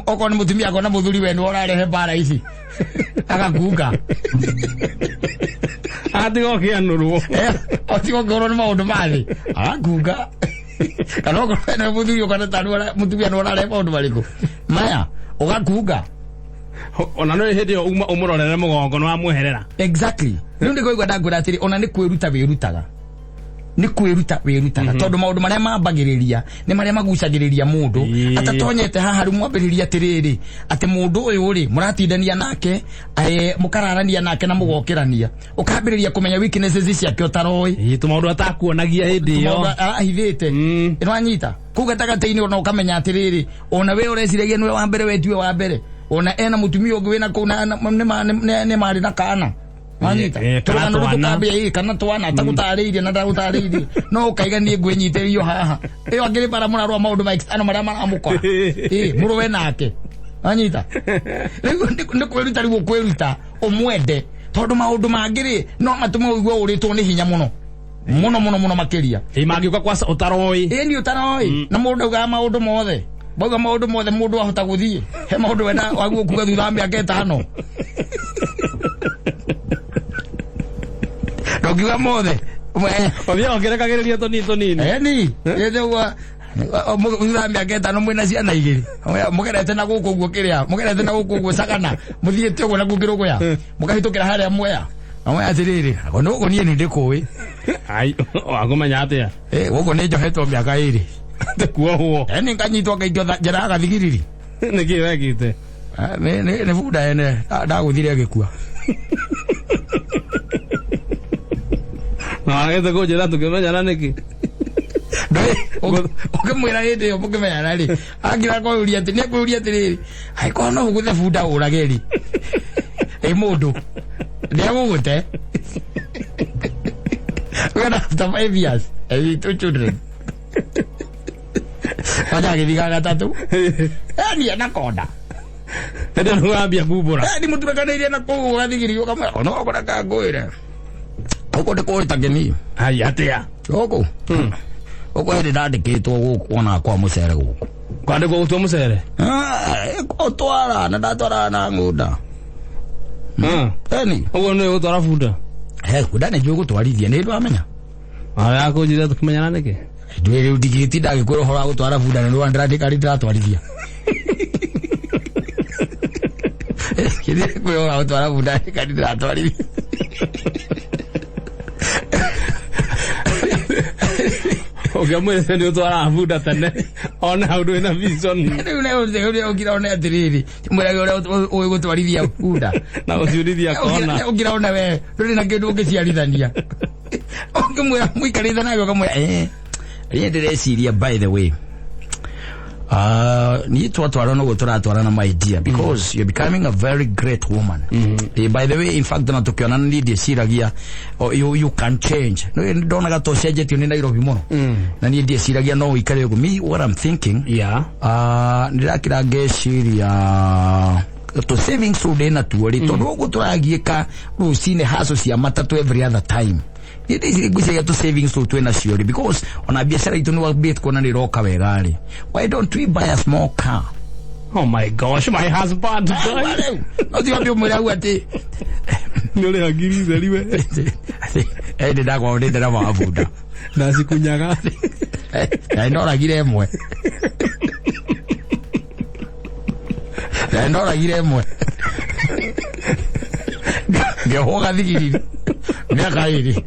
okorwo nĩ mũtumia akona mũthuri we nĩwe ũrarehe mbara ici. Agakunga. Atiga ũkĩanũrwo. Otiga ũkĩhũrwo nĩ maũndũ ma thĩ. Agakunga. Kana okorwo we nĩwe mũthuri ũkona ta nĩwe mũtumia nĩwe ũrarehe maũndũ marĩkũ. Maya ũgakunga. Ona no hĩndĩ ĩyo uma ũmũrorere mũgongo nĩ wamweherera. Exactly. Rĩu nĩkũigua ndakwĩra atĩrĩ ona nĩ kwĩruta wĩrutaga. Nĩ kwĩruta wĩrutaga, tondũ maũndũ marĩa mambagĩrĩria nĩ marĩa magucagĩrĩria mũndũ. Atatonyete haha rĩu mwambĩrĩria atĩrĩrĩ, atĩ mũndũ ũyũ rĩ, mũratindania nake, mũkararania nake na mũgokĩrania, ũkambĩrĩria kũmenya weaknesses ciake ũtaroĩ. Ĩĩ, tũmaũndũ atakuonagia hĩndĩ ĩyo. Maũndũ arahithĩte. Ĩno anyita kũu gatagatĩ-inĩ, ona ũkamenya atĩrĩrĩ, ona we ũreciragia nĩwe wa mbere, we tiwe wa mbere, ona ena mũtumia ũngĩ wĩna kũu na nĩ marĩ na kana wanyita. Kana tũrũgano rũu twana. tũkambia ĩ kana twana atagũtarĩirie na ndagũtarĩirie, no ũkaiga niĩ ngwĩnyitĩrio haha ĩyo angĩrĩ bara mũrarũa maũndũ ma external marĩa maramũkora, ĩ mũrũwe nake wanyita. Rĩu nĩ kwĩruta, rĩu ũkwĩruta ũmwende, tondũ maũndũ mangĩ rĩ, no matũme ũigue ũrĩtwo nĩ hinya mũno mũno mũno mũno makĩria. Ĩĩ, mangĩũka kwa ũtaroĩ. Ĩ ni ũtaroĩ, na mũndũ augaga maũndũ mothe, bauga maũndũ mothe mũndũ ahota gũthiĩ he maũndũ wenda waguo kuga thutha wa mĩaka 5, ndũngiuga mothe. Ũthiaga ũkĩrekagĩrĩria tũnini tũnini. Eni ĩthĩgua thutha wa mĩaka 5 mwĩna ciana igĩrĩ, mũgerete na gũkũ ũguo kĩrĩa mũgerete na gũkũ ũguo cagana, mũthiĩte ũguo na kũu kĩrũgũya, mũkahĩtũkĩra harĩa Mwea, amwe atĩrĩrĩ, gũkũ niĩ nĩ ndĩkũĩ. Ai, wakũmenya atĩa? Gũkũ nĩ njohetwo mĩaka 2. Kuohwo? Eni, nganyitwo ngaikio njera ya gathigiriri. Nĩkĩ wekĩte? Ah, nĩ bunda ene ndagũthire agĩkua. Na wagĩte kũnjĩra tũkĩmenyana nĩkĩ? Ũkĩmwĩra hĩndĩ ĩyo mũkĩmenyana rĩ, akira kwĩyũria atĩ nĩekwĩyũria atĩrĩrĩ, angĩkorwo no ũgũthe bunda ũrage rĩ, ĩ mũndũ nĩegũgũte. Wena after 5 years and two children, wacha agĩthiga gatatũ yani anakonda. Hĩndĩ ĩyo nĩwambia kumbũra. Ni mũturekanĩirie na kũu gathigiri, ũkamwĩra ona ũkora kangũĩre gũkũ ndĩkũĩ ta kĩni. Ai, atĩa? Gũkũ gũkũ hĩndĩ ndandĩkĩtwo gũkũ ona kwa mũcere gũkũ. Kwandĩkwo gũtua mũcere? Ũtwara na ndatwara na ng'unda. Eni. Ũguo nĩ gũtwara bunda? He bunda nĩ njũĩ gũtwarithia, nĩ ndwamenya. Waya kũnjĩra tũkĩmenyana nĩkĩ? Ndwĩ rĩu ndigĩtinda ngĩkwĩra ũhoro wa gũtwara bunda na nĩwa ndĩrandĩka rĩ ndĩratwarithia. Kĩrĩa kwĩra ũhoro wa gũtwara bunda ndĩka ndĩratwarithia. Ũngĩamwĩrire nĩ ũtwaraga bunda tene ona hau ndũrĩ na vision. Rĩu nĩ ũkira one atĩrĩrĩ, mwĩrage ũrĩa ũĩ gũtwarithia bunda. Na gũciurithia kona. Ũkira one we ndũrĩ na kĩndũ ũngĩciarithania, ũngĩmwĩra mũikarĩte nake ũkamwĩra, niĩ ndĩreciria, by the way, niĩ twatwarana ũguo tũratwarana, my dear, because you're becoming a very great woman. By the way, in fact, na tũkĩonana niĩ ndieciragia, oh, you can change. No ndonaga to cenjetio nĩ Nairobi mũno, na niĩ ndieciragia no ũikare ũguo. Me, what I'm thinking, ndĩrakĩra ngeciria tũ savings rĩu ndĩ natuo rĩ, tondũ ũguo tũragiĩka rũcinĩ haco cia matatũ every other time, niĩ ngwĩciria tũ savings rĩu twĩ nacio rĩ, because ona biacara itũ nĩ wambĩte kuona nĩ ĩroka wega rĩ, why don't we buy a small car? Oh my gosh, my husband. Rĩu no ti wambie ũmwĩre hau atĩ Nĩ ũrĩ ngiri theri we. Ĩndĩ ndakwao ndĩ ndereba wa bunda. Ndacikunyaga. Na ndoragire ĩmwe, na ndoragire ĩmwe ngĩohwo gathigiriri mĩaka 2,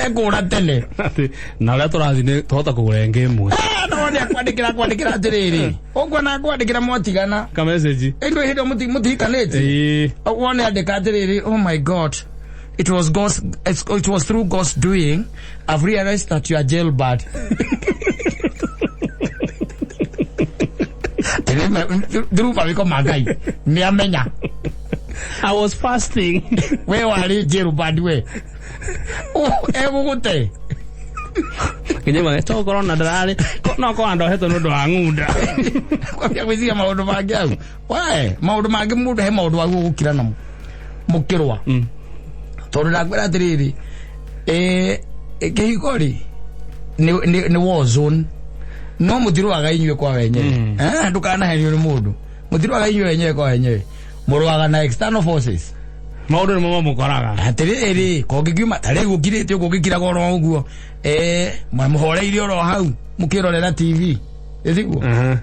ekũra tene. Atĩ, na ũrĩa tũrathiĩ nĩ tũhota kũgũra ĩngĩ ĩmwe. No nĩ akwandĩkĩra kwandĩkĩra atĩrĩrĩ, ũguo kwandĩkĩra mwatigana. Ka message. Ĩndũ hĩndĩ ĩyo mũtihikanĩtie. Wone andĩka atĩrĩrĩ, "Oh my God, it was through God's doing I've realized that you are jailbird." Through mawĩko ma Ngai nĩ amenya. I was fasting. We warĩ jailbird, we egũgũte. Kinyuma tokorwo na ndararĩ no korwo ndohetwo nĩ ũndũ wa ng'unda. Kwambia gwĩciria maũndũ mangĩ hau, we maũndũ mangĩ, mũndũ he maũndũ wagwo gũkira namo mũkĩrwa, tondũ ndakwĩra atĩrĩrĩ, kĩhiko rĩ nĩ war zone, no mũtirũaga inyuĩ kwa wenyewe. Ndũkanahenio nĩ mũndũ, mũtirũaga inyuĩ wenyewe kwa wenyewe, mũrũaga na external forces. Maũndũ nĩmo mamũkoraga. Atĩrĩrĩ, kongĩkiuma ta rĩu ũkirĩte ũguo ũgĩkiraga oro ũguo, mũhoreire oro hau mũkĩrorera TV ĩtiguo,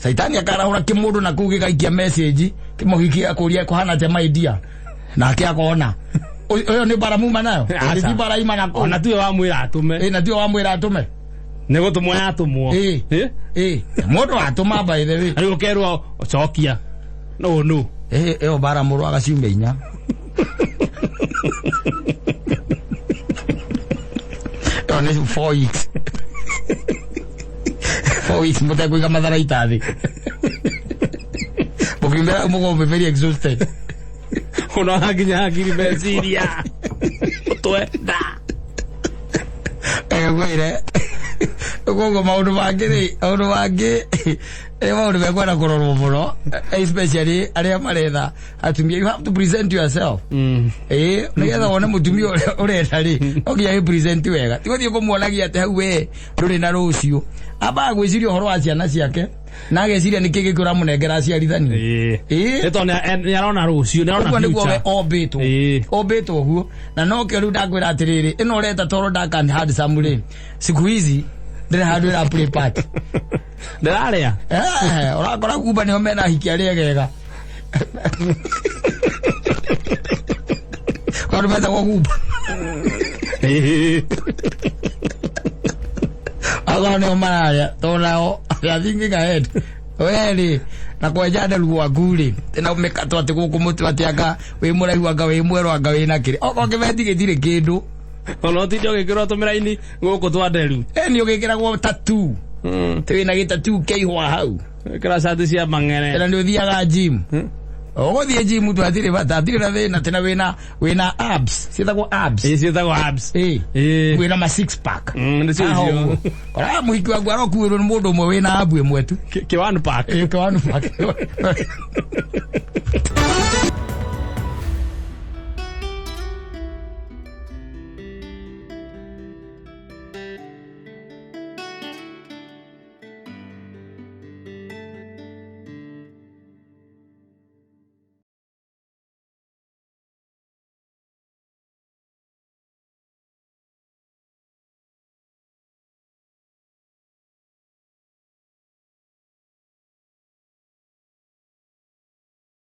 caitani akarahũra kĩmũndũ na kũu gĩgaikia message kĩmũhiki akũria kũhana atĩa, my dear, nake akona. Ũyũ nĩ bara muma nayo. Aca. Nĩ bara ima na kũu. Ona tiwe wamwĩra atũme. Ĩ, na tiwe wamwĩra atũme. Nĩ gũtũmwo yatũmwo. Ĩ. Ĩ? Ĩ, mũndũ atũma by the way. Rĩu ũkerwo cokia. No no. Ĩ, ĩyo bara mũrwaga ciumia inya. Ĩyo nĩ 4 weeks. 4 weeks mũtekũiga matharaita thĩ. Mũkiumĩra mũgombe very exhausted. Ũnoga nginya hakiri meciria. Ũtwe. Da. Ngwĩre koguo maũndũ mangĩ rĩ, maũndũ mangĩ nĩ maũndũ mekwenda kũrorwo mũno, especially arĩa maretha atumia. You have to present yourself. Ĩĩ, nĩgetha wone mũtumia ũrĩa ũrenda rĩ, no nginya wĩ present wega, ti gũthiĩ kũmuonagia atĩ hau we ndũrĩ na rũciũ. Ambaga gwĩciria ũhoro wa ciana ciake na ageciria nĩkĩ gĩkĩ ũramũnengera aciarithanie. Ĩ. Ĩ. Nĩ tondũ nĩ arona rũciũ, nĩ arona Ũguo nĩguo we future. ombĩtwo. Ĩĩ. Ombĩtwo ũguo, na nokĩo rĩu ndakwĩra atĩrĩrĩ, ĩno ũreta toro dark and handsome rĩ, siku hizi ndĩrĩ handũ ĩra play part. Ndĩrarĩa. Eh, ũrakora kumba nĩo mena hiki arĩa egega, kondũ metagwo kumba. Ĩ. Akorwo nĩo mararĩa, tondũ nao they are thinking ahead. We rĩ, na kwenja nderu gwaku rĩ, na mĩkato atĩ gũkũ mũtwe atĩ anga wĩ mũraihu, anga wĩ mwerũ, anga wĩ na kĩrĩ, okorwo kĩbeti gĩtirĩ kĩndũ. Ona ũtinde ũgĩkĩrwo tũmĩraini gũkũ twa nderu. Ĩ, nĩ ũgĩkĩragwo tattoo. Wĩna gĩtatu kĩihwa hau. Ĩkĩra cati cia mang'ere. Na nĩ ũthiaga gym. Ũgũthiĩ gym tu hatirĩ bata, hatirĩ na thĩna tena wĩna abs, ciĩtagwo abs. Ĩ, ciĩtagwo abs. Ĩ. Ĩ. Wĩna ma six pack. Nĩcio Haha icio. ũguo. Kora mũhiki waku arokuĩrwo nĩ mũndũ ũmwe wĩna abu ĩmwe tu. Kĩ one pack. Ĩ, kĩ one pack.